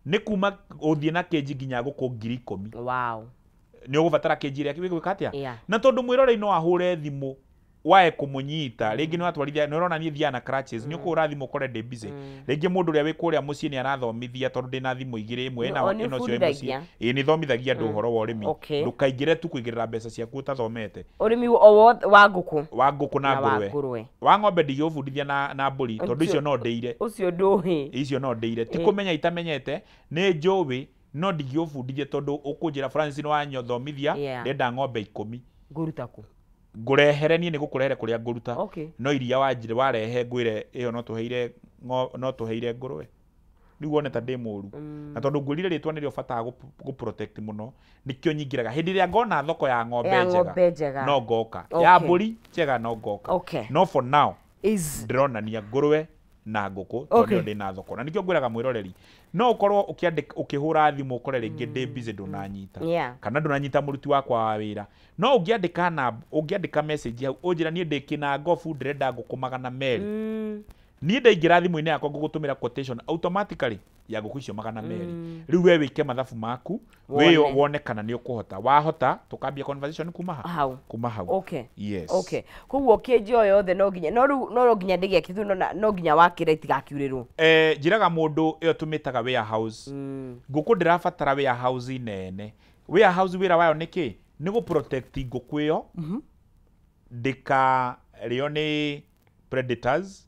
nĩ kuma ũthiĩ na kĩnji nginya ngũkũ ngiri 10. Wow. Nĩ ũgũbatara kĩnji ĩrĩa wĩgwĩka atĩa? Na tondũ mwĩrorei no ahũre thimũ wae kũmũnyita, rĩngĩ nĩ watwarithia, nĩ ũrona niĩ thiaga na crutches, nĩ ũkũhũra thimũ ũkore ndĩ busy. Rĩngĩ mũndũ ũrĩa wĩ kũrĩa mũciĩ nĩ arathomithia, tondũ ndĩna thimũ 2, ĩmwe ĩna ĩno ũcio wĩ mũciĩ. Ĩĩ nĩ thomithagia andũ ũhoro wa ũrĩmi. Ndũkaingĩre tu kũigĩrĩra mbeca ciaku ũtathomete. Ũrĩmi o wothe wa ngũkũ. Wa ngũkũ na ngũrwe. Wa ng'ombe ndigĩũbundithia na mbũri, tondũ icio no ndĩire. Ũcio ndũĩ. Icio no ndĩire. Ti kũmenya itamenyete, nĩ njũĩ, no ndingĩũbundithia tondũ ũkũnjĩra Francis nĩ wanyothomithia, ndĩrenda ng'ombe 10. Ngũruta kũ? Ngũrehere niĩ nĩ gũkũrehere kũrĩa ngũruta. No iria wanjire warehe ngwĩre ĩyo no tũheire no tũheire ngũrwe. Rĩu wone ta ndĩ mũru. Na tondũ ngwĩrire rĩtwa nĩrĩo bataga gũ protect mũno, nĩkĩo nyingĩraga. Hĩndĩ ĩrĩa ngona thoko ya ng'ombe njega no ngoka. Ya mbũri njega no ngoka. No for now ndĩronania ngũrwe na ngũkũ tondũ ndĩ na thoko. Na nĩkĩo ngwĩraga mwĩroreri, no ũkorwo ũkĩandĩka ũkĩhũra thimũ ũkore rĩngĩ ndĩ busy ndũnanyita, kana ndũnanyita mũruti wakwa wa wĩra. No ũngĩandĩka na ũngĩandĩka message hau ũnjĩra niĩ ndĩ Kĩnangobu ndĩrenda ngũkũ 200. Niĩ ndaingĩra thimũ-inĩ yakwa ngũgũtũmĩra quotation automatically ya ngũkũ icio 200. Rĩu we wĩke mathabu maku, wĩyo wone kana nĩ ũkũhota. Wahota tũkambia conversation kuma hau. Kuma hau. Okay. Yes. Okay. Koguo kĩnji o yothe no nginya no rĩu no nginya ndĩgĩakĩtwo, no nginya wakĩra itigakiurĩrwo. Njĩraga mũndũ ĩyo tũmĩtaga warehouse. Ngũkũ ndĩrabatara warehouse nene. Warehouse wĩra wayo nĩ kĩ? Nĩ gũ protect ngũkũ ĩyo ndĩkarĩo nĩ predators.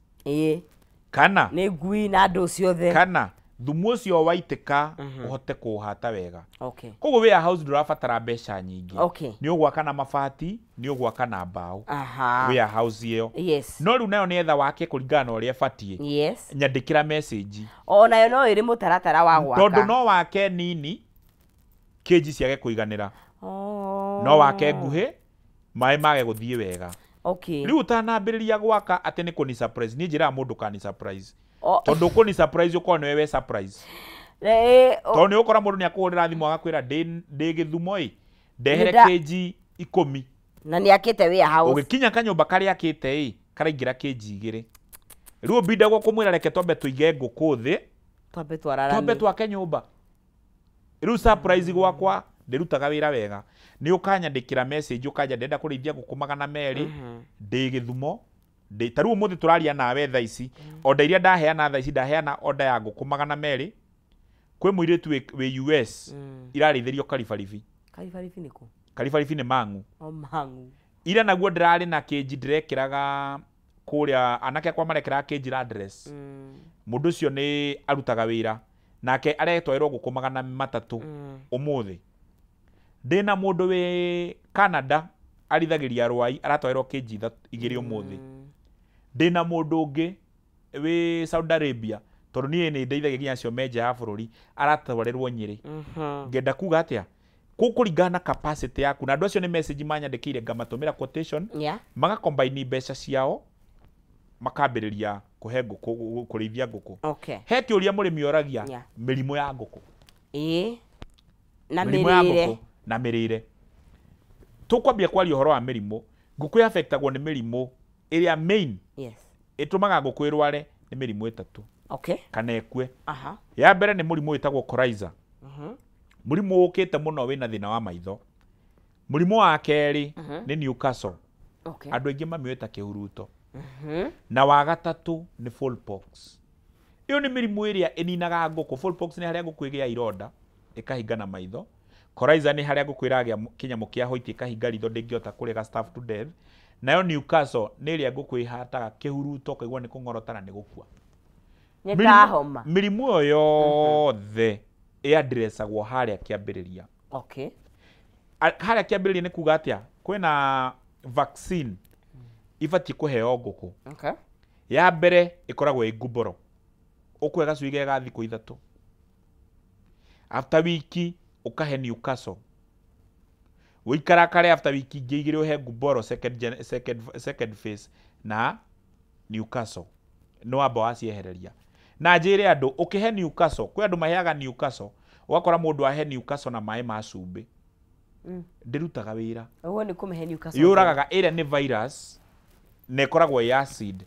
Kana nĩ ngui na andũ ciothe. Kana thumu ũcio waitĩka ũhote kũũhata wega. Okay. Koguo warehouse ndũrabatara mbeca nyingĩ. Okay. Nĩ ũgwaka na mabati, nĩ ũgwaka na mbaũ. Aha. Warehouse ĩyo. Yes. No rĩu nayo nĩetha wake kũringana na ũrĩa ĩbatiĩ. Yes. Nyandĩkĩra message. Onayo no ĩrĩ mũtaratara wa gwaka. Tondũ no wake nini kĩnji ciage kũiganĩra. Oh. No wake nguhĩ maĩ mage gũthiĩ wega. Okay. Rĩu ũtanambĩrĩria gwaka atĩ nĩ kũni surprise, niĩ njĩraga mũndũ kani surprise. Oh. Tondũ kũni surprise ũkorwo nĩwe we surprise. Tondũ nĩ ũgũkora mũndũ nĩ akũhũrĩra thimũ agakwĩra ndĩ Gĩthumo ĩ, ndehere kĩnji 10. Na nĩ akĩte warehouse. Ũgĩkinya kanyũmba karĩa akĩte ĩ, karaingĩra kĩnji 2. Rĩu ũbindagwo kũmwĩra reke twambe tũige ngũkũ thĩ, twambe twararanie, twambe twake nyũmba. Rĩu surprise gwakwa ndĩrutaga wĩra wega. Nĩ ũkanyandĩkĩra message ũkanja ndĩrenda kũrĩithia ngũkũ 200 ndĩ Gĩthumo. Ta rĩu ũmũthĩ tũraria nawe thaa ici, order iria ndaheana thaa ici ndaheana order ya ngũkũ 200 kwĩ mũirĩtu wĩ US irarĩithĩrio Karibaribi. Karibaribi nĩ kũ? Karibaribi nĩ Mang'u. O Mang'u. Ira naguo ndĩrarĩ na kĩnji ndĩrekĩraga kũrĩa anake akwa marekĩraga kĩnji la address. Mũndũ ũcio nĩ arutaga wĩra nake aretwarĩrwo ngũkũ 300 ũmũthĩ. Ndĩna mũndũ wĩ Canada arithagĩria Rwai aratwarĩrwo kĩnji 2 ũmũthĩ. Ndĩna mũndũ ũngĩ wĩ Saudi Arabia tondũ niĩ nĩ ndeithagia nginya acio me nja ya bũrũri aratwarĩrwo Nyĩrĩ. Ngenda kuga atĩa? Kũringana na capacity yaku na andũ acio nĩ message manyandĩkĩire ngamatũmĩra quotation. Yeah. Magakombaini mbeca ciao makambĩrĩria kũhe ngũkũ kũrĩithia ngũkũ. Okay. He kĩũria mũrĩmi oragia, yeah. Mĩrimũ ya ngũkũ. Ĩĩ. Na mĩrimũ ya mĩrĩre. ngũkũ na mĩrĩre. Tũkwambia kwaria ũhoro wa mĩrimũ. Ngũkũ yaffectagwo nĩ mĩrimũ ĩrĩa main. Yes. Ĩtũmaga ngũkũ ĩrware nĩ mĩrimũ 3. Okay. Kana ĩkue. Aha. Ya mbere nĩ mũrimũ wĩtagwo coryza. Mũrimũ ũkĩte mũno wĩna thĩna wa maitho. Mũrimũ wa kerĩ nĩ Newcastle. Okay. Andũ aingĩ mamĩũĩ ta kĩhuruto. Na wa gatatũ nĩ fowl-pox. Ĩyo nĩ mĩrimũ ĩrĩa ĩninaga ngũkũ. Fowl-pox nĩ harĩa ngũkũ ĩgĩa ironda ĩkahinga na maitho. Coryza nĩ harĩa ngũkũ ĩragĩa kĩnyamũ kĩa hoiti ĩkahinga ritho ndĩngĩhota kũrega starve to death. Nayo Newcastle nĩ ĩrĩa ngũkũ ĩhataga kĩhuruto ũkaigua nĩ kũng'orota na nĩ gũkua. Nĩ ta homa. Mĩrimũ ĩyo yothe ĩaddressagwo harĩa kĩambĩrĩria. Okay. Harĩa kĩambĩrĩria nĩ kuga atĩa? Kwĩna vaccine ibatiĩ kũheo ngũkũ. Okay. Ya mbere ĩkoragwo ĩ ngumboro. Ũkũhe gacui ge ga thikũ 3. After wiki ũkahe Newcastle. Ũikara kare after wiki ingĩ 2 ũhe ngumboro second phase na Newcastle. No wamba waciehereria. Na njĩre andũ ũkĩhe Newcastle, kwĩ andũ maheaga Newcastle, ũgakora mũndũ ahe Newcastle na maĩ ma cumbĩ. Ndĩrutaga wĩra. Ũguo nĩ kũmĩhe Newcastle. Yũragaga ĩrĩa nĩ virus na ĩkoragwo ĩ acid.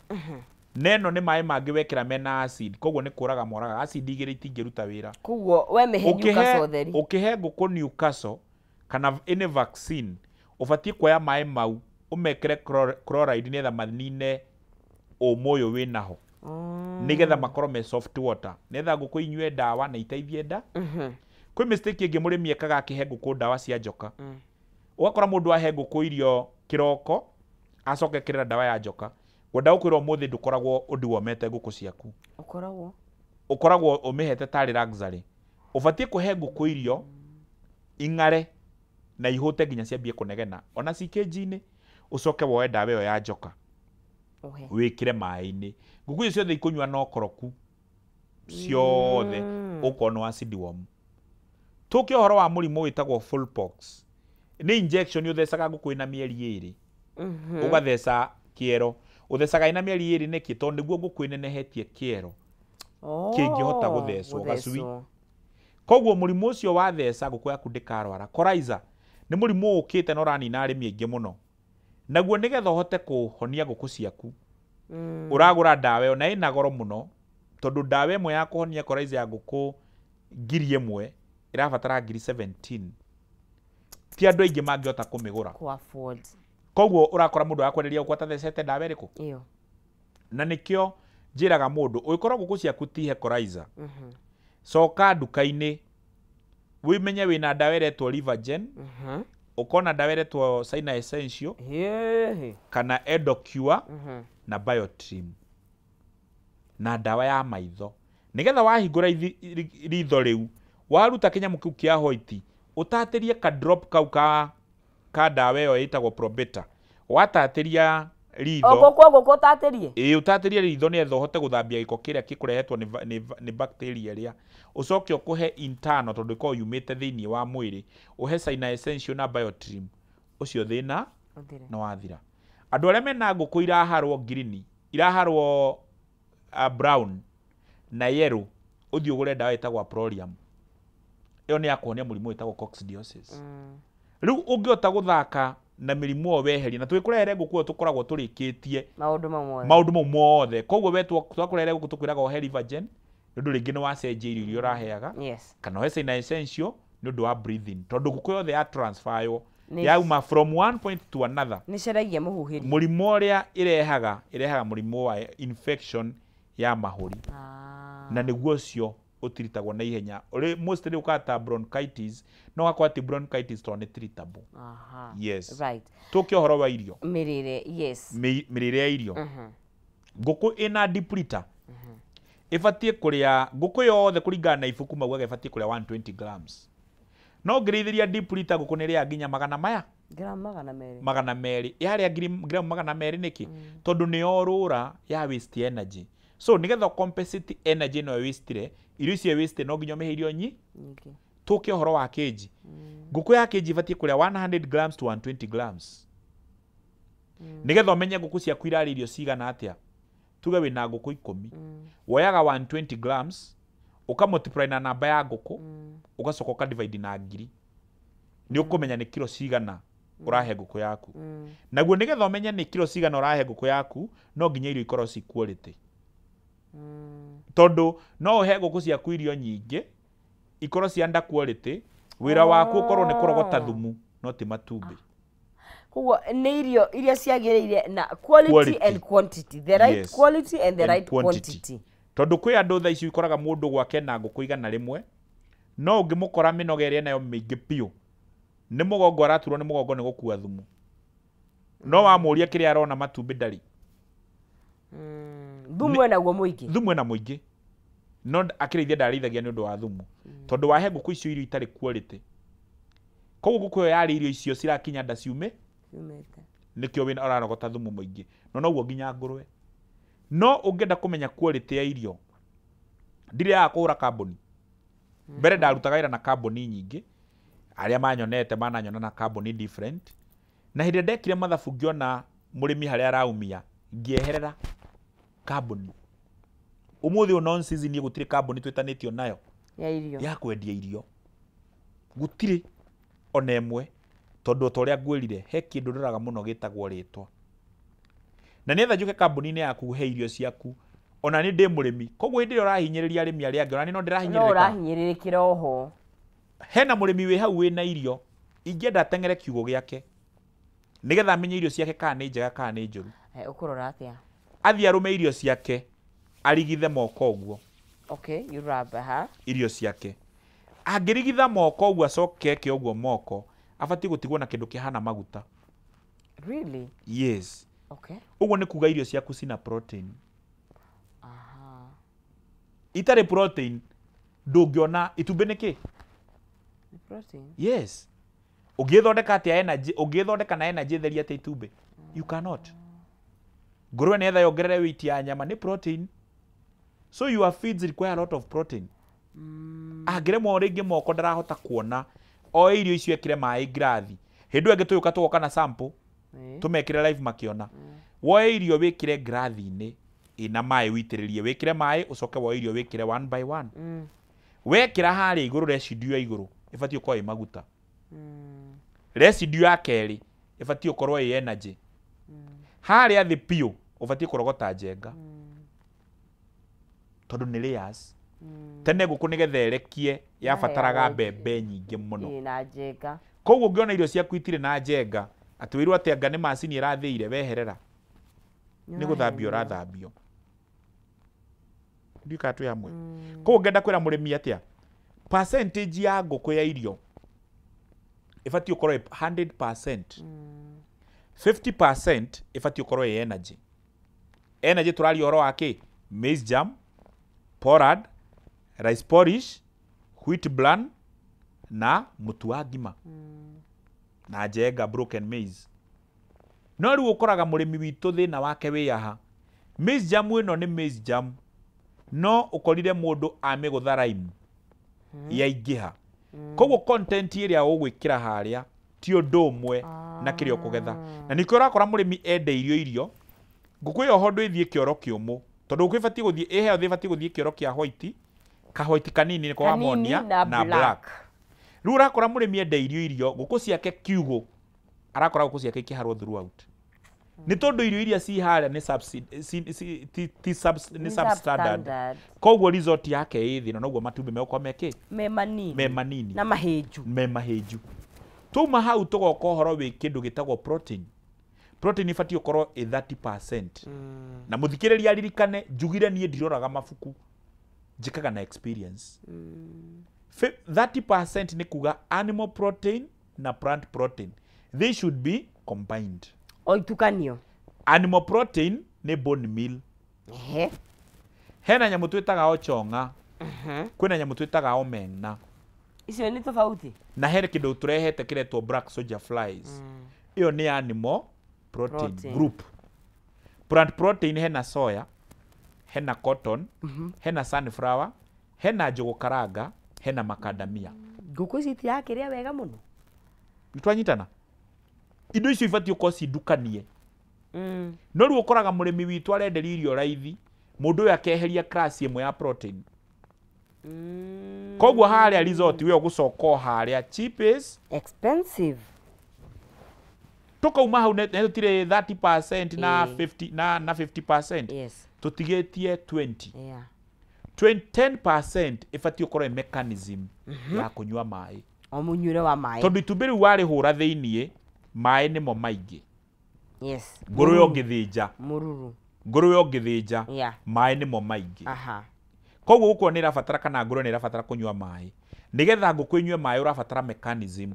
Neno nĩ maĩ mangĩ wekĩra mena acid, koguo nĩ kũraga moraga. Acid 2 itingĩruta wĩra. Koguo we mĩhe Newcastle theri. Ũkĩhe ngũkũ Newcastle kana any vaccine, ũbatiĩ kuoya maĩ mau ũmekĩre chloride nĩgetha manine ũmũ ũyũ wĩnaho. Nĩgetha makorwo me soft water, nĩgetha ngũkũ inyue ndawa na iteithie nda. Kwĩ mistake ĩngĩ mũrĩmi ekaga akĩhe ngũkũ ndawa cia njoka. Ũgakora mũndũ ahe ngũkũ irio kĩroko acoke ekĩrĩra ndawa ya njoka. Ngwenda gũkwĩra ũmũthĩ ndũkoragwo ũndiwomete ngũkũ ciaku. Ũkoragwo? Ũkoragwo ũmĩhete tarĩ luxury. Ũbatiĩ kũhe ngũkũ irio ing'are na ihũte nginya ciambie kũnegena. Ona ci kĩnji-inĩ, ũcoke woe ndawa ĩyo ya njoka. Wĩkĩre maĩ-inĩ. Ngũkũ icio ciothe ikũnyua no koroku. Ciothe ũkorwo nĩ acid worm. Tũke ũhoro wa mũrimũ wĩtagwo fowl-pox. Nĩ injection ũthecaga ngũkũ ĩna mĩeri 2. Ũgatheca kĩero. Ũthecaga ĩna mĩeri 2 nĩkĩ? Tondũ nĩguo ngũkũ ĩnenehetie kĩero. Kĩngĩhota gũthecwo gacui. Koguo mũrimũ ũcio watheca ngũkũ yaku ndĩkarwara. Coryza nĩ mũrimũ ũkĩte na ũranina arĩmi aingĩ mũno. Naguo nĩgetha ũhote kũhonia ngũkũ ciaku, ũragũra ndawa ĩyo na ĩna goro mũno, tondũ ndawa ĩmwe ya kũhonia coryza ya ngũkũ 1000 ĩrabatara ngiri 17. Ti andũ aingĩ mangĩhota kũmĩgũra. Kũ-afford. Koguo ũrakora mũndũ akwenderia gũkũ atathecete ndawa ĩrĩkũ? Ĩyo. Na nĩkĩo njĩraga mũndũ, ũngĩkorwo ngũkũ ciaku ti he coryza, coka nduka-inĩ, wĩmenye wĩna ndawa ĩretwo Livergen, ũkona ndawa ĩretwo Sina Essential, kana Endocure, na Biotrim. Na ndawa ya maitho. Nĩgetha wahingũra ritho rĩu, waruta kĩnyamũ kĩu kĩa white, ũtatĩrie ka drop kau ka ndawa ĩyo ĩtagwo Probeta. Watatĩria ritho. Ngũkũ ũtatĩrie? Ĩĩ, ũtatĩrie ritho nĩgetha ũhote gũthambia gĩko kĩrĩa gĩkũrehetwo nĩ bacteria ĩrĩa. Ũcoke ũkũhe internal tondũ ĩkoragwo yumĩte thĩinĩ wa mwĩrĩ. Ũhe Sina Essential na Biotrim. Ũcio thĩna nĩ wathira. Andũ arĩa mena ngũkũ iraharwo green, iraharwo brown na yellow, ũthiĩ ũgũre ndawa ĩtagwo Aprolium. Ĩyo nĩ ya kũhonia mũrimũ wĩtagwo coccidiosis. Rĩu ũngĩhota gũthaka na mĩrimũ ĩyo weherie, na tũgĩkũrehere ngũkũ ĩyo tũkoragwo tũrĩkĩtie maũndũ mau mothe. Koguo we twakũrehere ngũkũ tũkwĩraga ũhe Rivagen, nĩ ũndũ rĩngĩ nĩ wacenjia irio iria ũraheaga. Yes. Kana ũhe Sina Essential nĩ ũndũ wa breathing, tondũ ngũkũ yothe ya transferwo yauma from one point to another. Nĩ ceragia mũhuhĩri. Mũrimũ ũrĩa ĩrehaga mũrimũ wa infection ya mahũri. Na nĩguo ũcio ũtiritagwo na ihenya. Ũrĩ mostly ũkaga ta bronchitis, no gakorwo ti bronchitis tondũ nĩ treatable. Yes. Right. Tũke ũhoro wa irio. Mĩrĩre, yes. Mĩrĩre ya irio. Ngũkũ ĩna deep litter ĩbatiĩ kũrĩa ngũkũ yothe kũringana na ibuku maugaga ĩbatiĩ kũrĩa 120 grams. No ũngĩrĩithĩria deep litter ngũkũ nĩ ĩrĩaga nginya magana maya? Gramu magana merĩ. Magana merĩ. Yarĩa gramu magana merĩ nĩkĩ? Tondũ nĩ yorũra ya waste energy. So nĩgetha compensate energy ĩno wastire, irio icio waste no nginya ũmĩhe irio nyingĩ. Tũke ũhoro wa kĩnji. Ngũkũ ya kĩnji ĩbatiĩ kũrĩa 100 grams to 120 grams. Nĩgetha ũmenye ngũkũ ciaku irarĩa irio cigana atĩa. Tuge wĩna ngũkũ 10. Woyaga 120 grams, ũka multiply na namba ya ngũkũ, ũgacoka ũka divide na 1000. Nĩ ũkũmenya nĩ kiro cigana ũrahe ngũkũ yaku. Naguo nĩgetha ũmenye nĩ kiro cigana ũrahe ngũkũ yaku, no nginya irio ikorwo ci quality. Tondũ no ũhe ngũkũ ciaku irio nyingĩ, ikorwo ci under quality, wĩra waku ũkorwo nĩ kũrogota thumu, no ti matumbĩ. Koguo nĩ irio iria ciagĩrĩire na quality and quantity, the right yes. Quality and the right quantity. Tondũ kwĩ andũ thaa ici ũkoraga mũndũ gwake na ngũkũ 100, no ũngĩmũkora mĩnoga ĩrĩa nayo mĩingĩ biũ, nĩ mũgongo araturwo nĩ mũgongo nĩ gũkua thumu. No wamũria kĩrĩa arona matumbĩ ndarĩ. Thumu enaguo mũingĩ. Thumu ena mũingĩ. No akĩrĩithia ndarĩithagia nĩ ũndũ wa thumu. Tondũ wahe ngũkũ icio irio itarĩ quality. Koguo ngũkũ ĩyo yarĩa irio icio cirakinya nda ciume, nĩkĩo wĩna ũrarogota thumu mũingĩ. No noguo nginya ngũrwe. No ũngĩenda kũmenya quality ya irio, ndirĩaga kũgũra kambuni. Mbere ndarutaga wĩra na kambuni nyingĩ, arĩa manyonete mananyona na kambuni different. Na hĩndĩ ĩrĩa ndekire mathabu ngĩona mũrĩmi harĩa araumia, ngĩeherera kambuni. Ũmũthĩ ũyũ non season gũtirĩ kambuni twĩtanĩtio nayo ya irio, ya kwendia irio. Gũtirĩ ona ĩmwe, tondũ ta ũrĩa ngwĩrire he kĩndũ ndoraga mũno gĩtagwo rĩtwa. Na nĩgetha njũke kambuni-inĩ yaku he irio ciaku, ona niĩ ndĩ mũrĩmi, koguo hĩndĩ ĩrĩa ũrahinyĩrĩria arĩmi arĩa angĩ, ona niĩ no ndĩrahinyĩrĩrĩka. No ũrahinyĩrĩrĩkĩra oho. Hena mũrĩmi wĩ hau wĩna irio, ingĩenda ateng'ere kiugũ gĩake nĩgetha amenye irio ciake kana nĩ njega kana nĩ njũru. Ũkũrora atĩa? Athiĩ arũme irio ciake, arigithe moko ũguo. Okay, you rub, ha? Irio ciake. Angĩrigitha moko ũguo acoke eke ũguo moko, abatiĩ gũtigwo na kĩndũ kĩhana maguta. Really? Yes. Okay. Ũguo nĩ kuga irio ciaku cina protein. Aha. Itarĩ protein, ndũngĩona itumbĩ nĩ kĩ? Protein. Yes. Ũngĩthondeka atĩa energy, ũngĩthondeka na energy theri atĩa itumbĩ? You cannot. Ngũrwe nĩgetha yongerere weight ya nyama nĩ protein. So your feeds require a lot of protein. Angĩremwo rĩngĩ moko ndarahota kuona, oe irio icio ekĩre maĩ ngirathi. Hĩndĩ ĩyo ĩngĩ tũgĩũka tũgoka na sample, tũmekĩre live makĩona. Woe irio wĩkĩre ngirathi-inĩ ĩna maĩ wĩitĩrĩrie, wĩkĩre maĩ ũcoke woe irio wĩkĩre one by one. Wekĩra harĩa igũrũ residue ya igũrũ ĩbatiĩ gũkorwo ĩ maguta. Residue ya kerĩ ĩbatiĩ gũkorwo ĩ energy. Harĩa thĩ biũ ũbatiĩ kũrogota njenga. Tondũ nĩ layers. Tene ngũkũ nĩgetha ĩrekie yabataraga mbembe nyingĩ mũno. Na njenga. Koguo ũngĩona irio ciaku itirĩ na njenga, atĩ wĩrwo atĩ anga nĩ macini ĩrathĩire weherera. Nĩ gũthambio ũrathambio. Ndiũĩ kana twĩ hamwe. Koguo ngenda kwĩra mũrĩmi atĩa? Percentage ya ngũkũ ya irio ĩbatiĩ gũkorwo ĩ 100%. 50% ĩbatiĩ gũkorwo ĩ energy. Energy tũraria ũhoro wa kĩ? Maize germ, pollard, rice porridge, wheat bran na mũtu wa ngima na njenga broken maize. No rĩu ũkoraga mũrĩmi witũ thĩna wake wĩ haha. Maize germ ĩno nĩ maize germ, no ũkorire mũndũ amĩgũtha lime yaingĩha. Koguo content ĩrĩa ũgwĩkĩra harĩa ti ũndũ ũmwe na kĩrĩa ũkũgetha. Na nĩkĩo ũrakora mũrĩmi endeirio irio, ngũkũ ĩyo hondũ ĩthiĩ kĩoro kĩũmũ, tondũ ngũkũ ĩbatiĩ gũthiĩ ĩ healthy, ĩbatiĩ gũthiĩ kĩoro kĩa white, ka white kanini nĩko ammonia na black. Rĩu ũrakora mũrĩmi endeirio irio, ngũkũ ciake kiugũ, arakora ngũkũ ciake ikĩharwo throughout. Nĩ tondũ irio iria ci harĩa nĩ substandard. Koguo result yake ĩ thĩ na noguo matumbĩ megũkorwo mekĩ? Me manini. Me manini. Na mahĩnju. Me mahĩnju. Twauma hau tũgoka ũhoro wĩ kĩndũ gĩtagwo protein. Protein ĩbatiĩ gũkorwo ĩ 30%. Na mũthikĩrĩria aririkane njugire niĩ ndiroraga mabuku, njĩkaga na experience. 30% nĩ kuga animal protein na plant protein. They should be combined. O itukanio. Animal protein nĩ bone meal. Hena nyamũ twĩtaga ochong'a. Kwĩna nyamũ twĩtaga omena. Icio nĩ tofauti. Na hena kĩndũ tũrehete kĩretwo black soldier flies. Ĩyo nĩ animal protein group. Plant protein hena soya, hena cotton, hena sunflower, hena njũgũ karanga, hena macadamia. Ngũkũ ici itirakĩrĩa wega mũno. Nĩtwanyitana? Indo icio ibatiĩ gũkorwo cindukanie. No rĩu ũkoraga mũrĩmi witũ arenderio irio raithi, mũndũ ũyũ akeheria class ĩmwe ya protein. Koguo harĩa result we ũgũcoka o harĩa cheap is expensive. Tukauma hau nĩ tũtirĩ 30% na 50 na 50%. Yes. Tũtigĩtie 20. Yeah. 10% ĩbatiĩ gũkorwo mechanism ya kũnyua maĩ. O mũnyuĩre wa maĩ. Tondũ itumbĩ rĩu warĩhũra thĩiniĩ, maĩ nĩmo maingĩ. Yes. Ngũrũwe ũngĩthĩnja. Mũruru. Ngũrũwe ũngĩthĩnja. Yeah. Maĩ nĩmo maingĩ. Aha. Koguo gũkũ nĩ ĩrabatara kana ngũrũwe nĩ ĩrabatara kũnyua maĩ. Nĩgetha ngũkũ ĩnyue maĩ ũrabatara mechanism.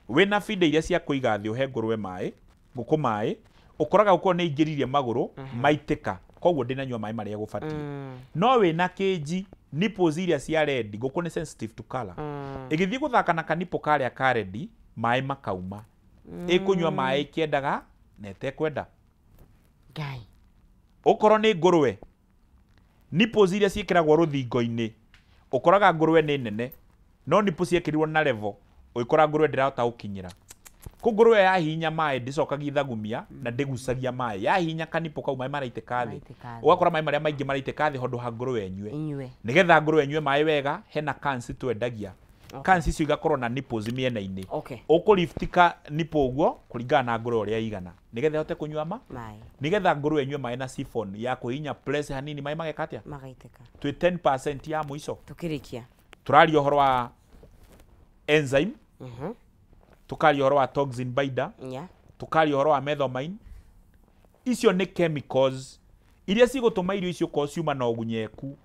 Wĩna feeder iria cia kũiga thĩ ũhe ngũrũwe maĩ, ngũkũ maĩ, ũkoraga gũkũ nĩ ingĩririe magũrũ maitĩka. Koguo ndĩnanyua maĩ marĩa gũbatiĩ. No wĩna kĩnji, nipples iria cia red, ngũkũ nĩ sensitive to color. Ĩgĩthiĩ gũthaka na kanipo karĩa ka red, maĩ makauma. Ĩkũnyua maĩ ĩkĩendaga na ĩtekwenda. Ngai. Okorwo nĩ ngũrũwe, nipples iria ciĩkĩragwo rũthingo-inĩ, ũkoraga ngũrũwe nĩ nene, no nipples ciekĩrirwo na level, ũgĩkora ngũrũwe ndĩrahota gũkinyĩra. Kũu ngũrũwe yahihinya maĩ ndĩcokagia ithagumia na ndĩgucagia maĩ. Yahihinya kanipo kau maĩ maraitĩka thĩ. Ũgakora maĩ marĩa maingĩ maraitĩka thĩ handũ ha ngũrũwe ĩnyue. Nĩgetha ngũrũwe ĩnyue maĩ wega, hena cans twendagia. Cans icio igakorwo na nipples mĩena-inĩ. Ũkũriftika nipple ũguo kũringana na ngũrũwe ũrĩa ĩigana. Nĩgetha ĩhote kũnyua maĩ. Nĩgetha ngũrũwe ĩnyue maĩ na siphon ya kũhihinya press hanini maĩ mageka atĩa? Magaitĩka. Twĩ 10% ya mũico. Tũkĩrĩkia. Tũraria ũhoro wa enzyme. Tukaria ũhoro wa toxin binder. Tukaria ũhoro wa methomine. Icio nĩ chemicals iria cigũtũma irio icio korwo ciuma na ũgunyeku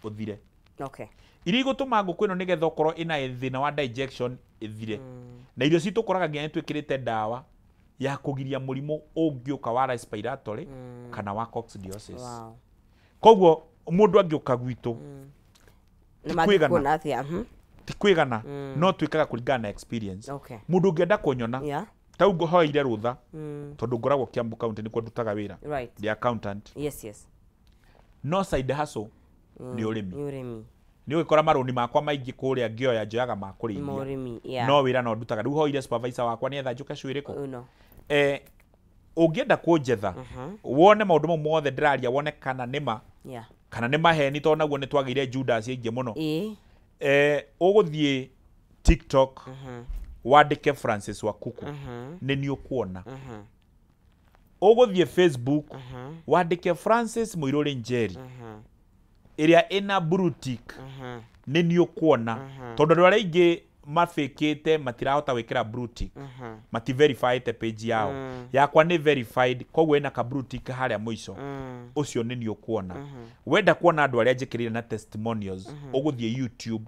ũthire. Okay. Iria igũtũma ngũkũ ĩno nĩgetha ũkorwo ĩna thĩna wa digestion ĩthire. Na irio citũ ũkoraga nginya nĩtwĩkĩrĩte ndawa ya kũgiria mũrimũ ũngĩũka wa respiratory kana wa coccidiosis. Wow. Koguo mũndũ angĩũka gwitũ nĩ atĩa? Ti kwĩgana, no twĩkaga kũringana na experience. Okay. Mũndũ ũngĩenda kũnyona, yeah, ta ũguo hoeire rũtha, tondũ ngoragwo Kiambu County nĩkuo ndutaga wĩra. Right. The accountant. Yes, yes. No side hustle nĩ ũrĩmi. Nĩ ũrĩmi. Nĩ ũgĩkora marũni makwa maingĩ kũrĩa ngĩoya njoyaga ma kũrĩithia. Yeah. No wĩra no ndutaga. Rĩu hoire supervisor wakwa nĩetha njũke cwĩrĩkũ. No. Ũngĩenda kũnjetha, wone maũndũ mau mothe ndĩraria, wone kana nĩ ma, yeah, kana nĩ maheni, tondũ naguo nĩ twagĩire Judas aingĩ mũno. Ũgũthiĩ TikTok, wandĩke Francis Wakuku, nĩ niĩ ũkuona. Ũgũthiĩ Facebook, wandĩke Francis Mũirũrĩ Njeri, ĩrĩa ĩna blue tick, nĩ niĩ ũkuona. Tondũ andũ arĩa aingĩ mabĩkĩte matirahota gwĩkĩra blue tick, mati verifyĩte page yao. Yakwa nĩ verified, koguo ĩna ka blue tick harĩa mũico. Ũcio nĩ niĩ ũkuona. Wenda kuona andũ arĩa njĩkĩrĩire na testimonials, ũgũthiĩ YouTube,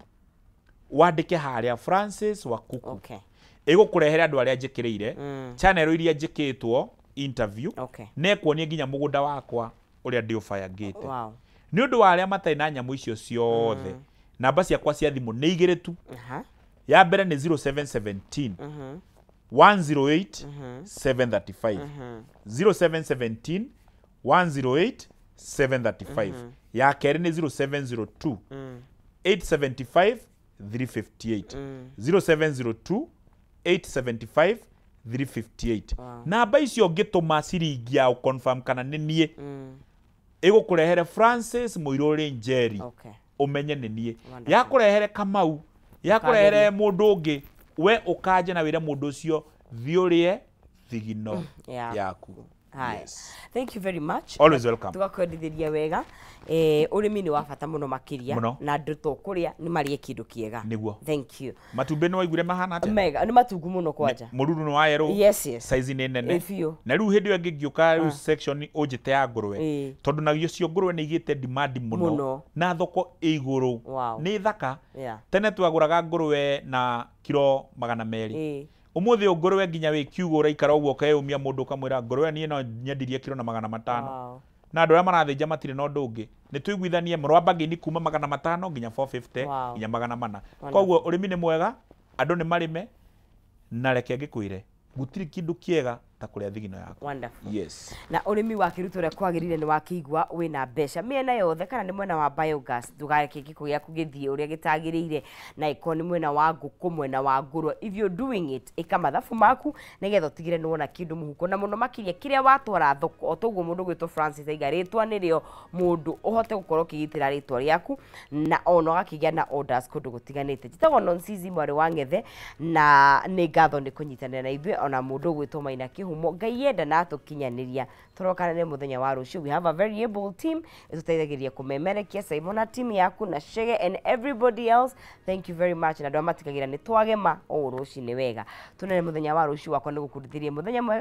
wandĩke harĩa Francis Wakuku. Okay. Ĩgũkũrehere andũ arĩa njĩkĩrĩire, channel iria njĩkĩtwo interview, okay, na ĩkuonie nginya mũgũnda wakwa ũrĩa ndĩũbangĩte. Wow. Nĩ ũndũ wa arĩa matarĩ na nyamũ icio ciothe, namba ciakwa cia thimũ nĩ igĩrĩ tu. Ya mbere nĩ 0717 108 735, 0717 108 735. Ya kerĩ nĩ 0702 875 358, 0702 875 358. Namba icio ngĩtũma ciringi ya confirm kana nĩ niĩ, ĩgũkũrehere Francis Mũirũrĩ Njeri, ũmenye nĩ niĩ. Yakũrehere Kamau, yakũrehere mũndũ ũngĩ, we ũkanje na wĩre mũndũ ũcio thiĩ ũrĩe thigino yaku. Yes. Thank you very much. Always welcome. Tugakwendithĩria wega. Ũrĩmi nĩ wa bata mũno makĩria, na andũ to kũrĩa nĩ marĩe kĩndũ kĩega. Nĩguo. Thank you. Matumbĩ nĩ waiguire mahana atĩa? Mega, nĩ matungu mũno kwanja. Mũruru nĩ wa yerũ. Yes, yes. Size nĩ nene. Na rĩu hĩndĩ ĩyo ĩngĩ ngĩũka rĩu section ũnjĩte ya ngũrwe. Tondũ nacio cio ngũrwe nĩ igĩte demand mũno. Na thoko ĩ igũrũ. Nĩ thaka. Tene twagũraga ngũrwe na kiro 200. Umuthi ngũrwe nginya wĩ kiugo ũraikara ũguo ũkeyũmia mũndũ ũkamwĩra ngũrwe niĩ no nyendirie kiro na 500. Na andũ arĩa marathĩnja matirĩ na ũndũ ũngĩ. Nĩ tũiguithanie mũrwamba ngini kuma 500 nginya 450 nginya 400. Koguo ũrĩmi nĩ mwega, andũ nĩ marĩme, na reke ngĩkwĩre gũtirĩ kĩndũ kĩega ta kũrĩa thigino yaku. Wonderful. Yes. Na ũrĩmi wa kĩruto ũrĩa kwagĩrĩire nĩ wakĩigua wĩna mbeca mĩena yothe, kana nĩ mwena wa biogas, ndũkareke gĩko gĩaku gĩthiĩ ũrĩa gĩtagĩrĩire, na ĩkorwo nĩ mwena wa ngũkũ, mwena wa ngũrwe. If you're doing it, ĩka mathabu maku nĩgetha ũtigĩre nĩ wona kĩndũ mũhuko, na mũno makĩria kĩrĩa watwara thoko. O toguo mũndũ gwĩtwo Francis aiga rĩtwa nĩrĩo mũndũ ũhote gũkorwo ũkĩgitĩra rĩtwa rĩaku, na ona ũgakĩgĩa na orders kũndũ gũtiganĩte. Njĩtagwo Nonsizi mwarĩ wa Ng'ethe, na nĩ ngatho nĩ kũnyitanĩra na ithuĩ, ona mũndũ gwĩtwo Maina Kĩhumo. Ngai yenda na atũkinyanĩria tũrokana nĩ mũthenya wa rũciũ. We have a very able team ĩtũteithagĩrĩria kũmemerekia, Simon na team yaku na Shege and everybody else. Thank you very much. Na andũ arĩa matigagĩra nĩ twagema o rũcinĩ wega. Tũnene mũthenya wa rũciũ wakwa nĩ gũkundithĩria mũthenya mwega.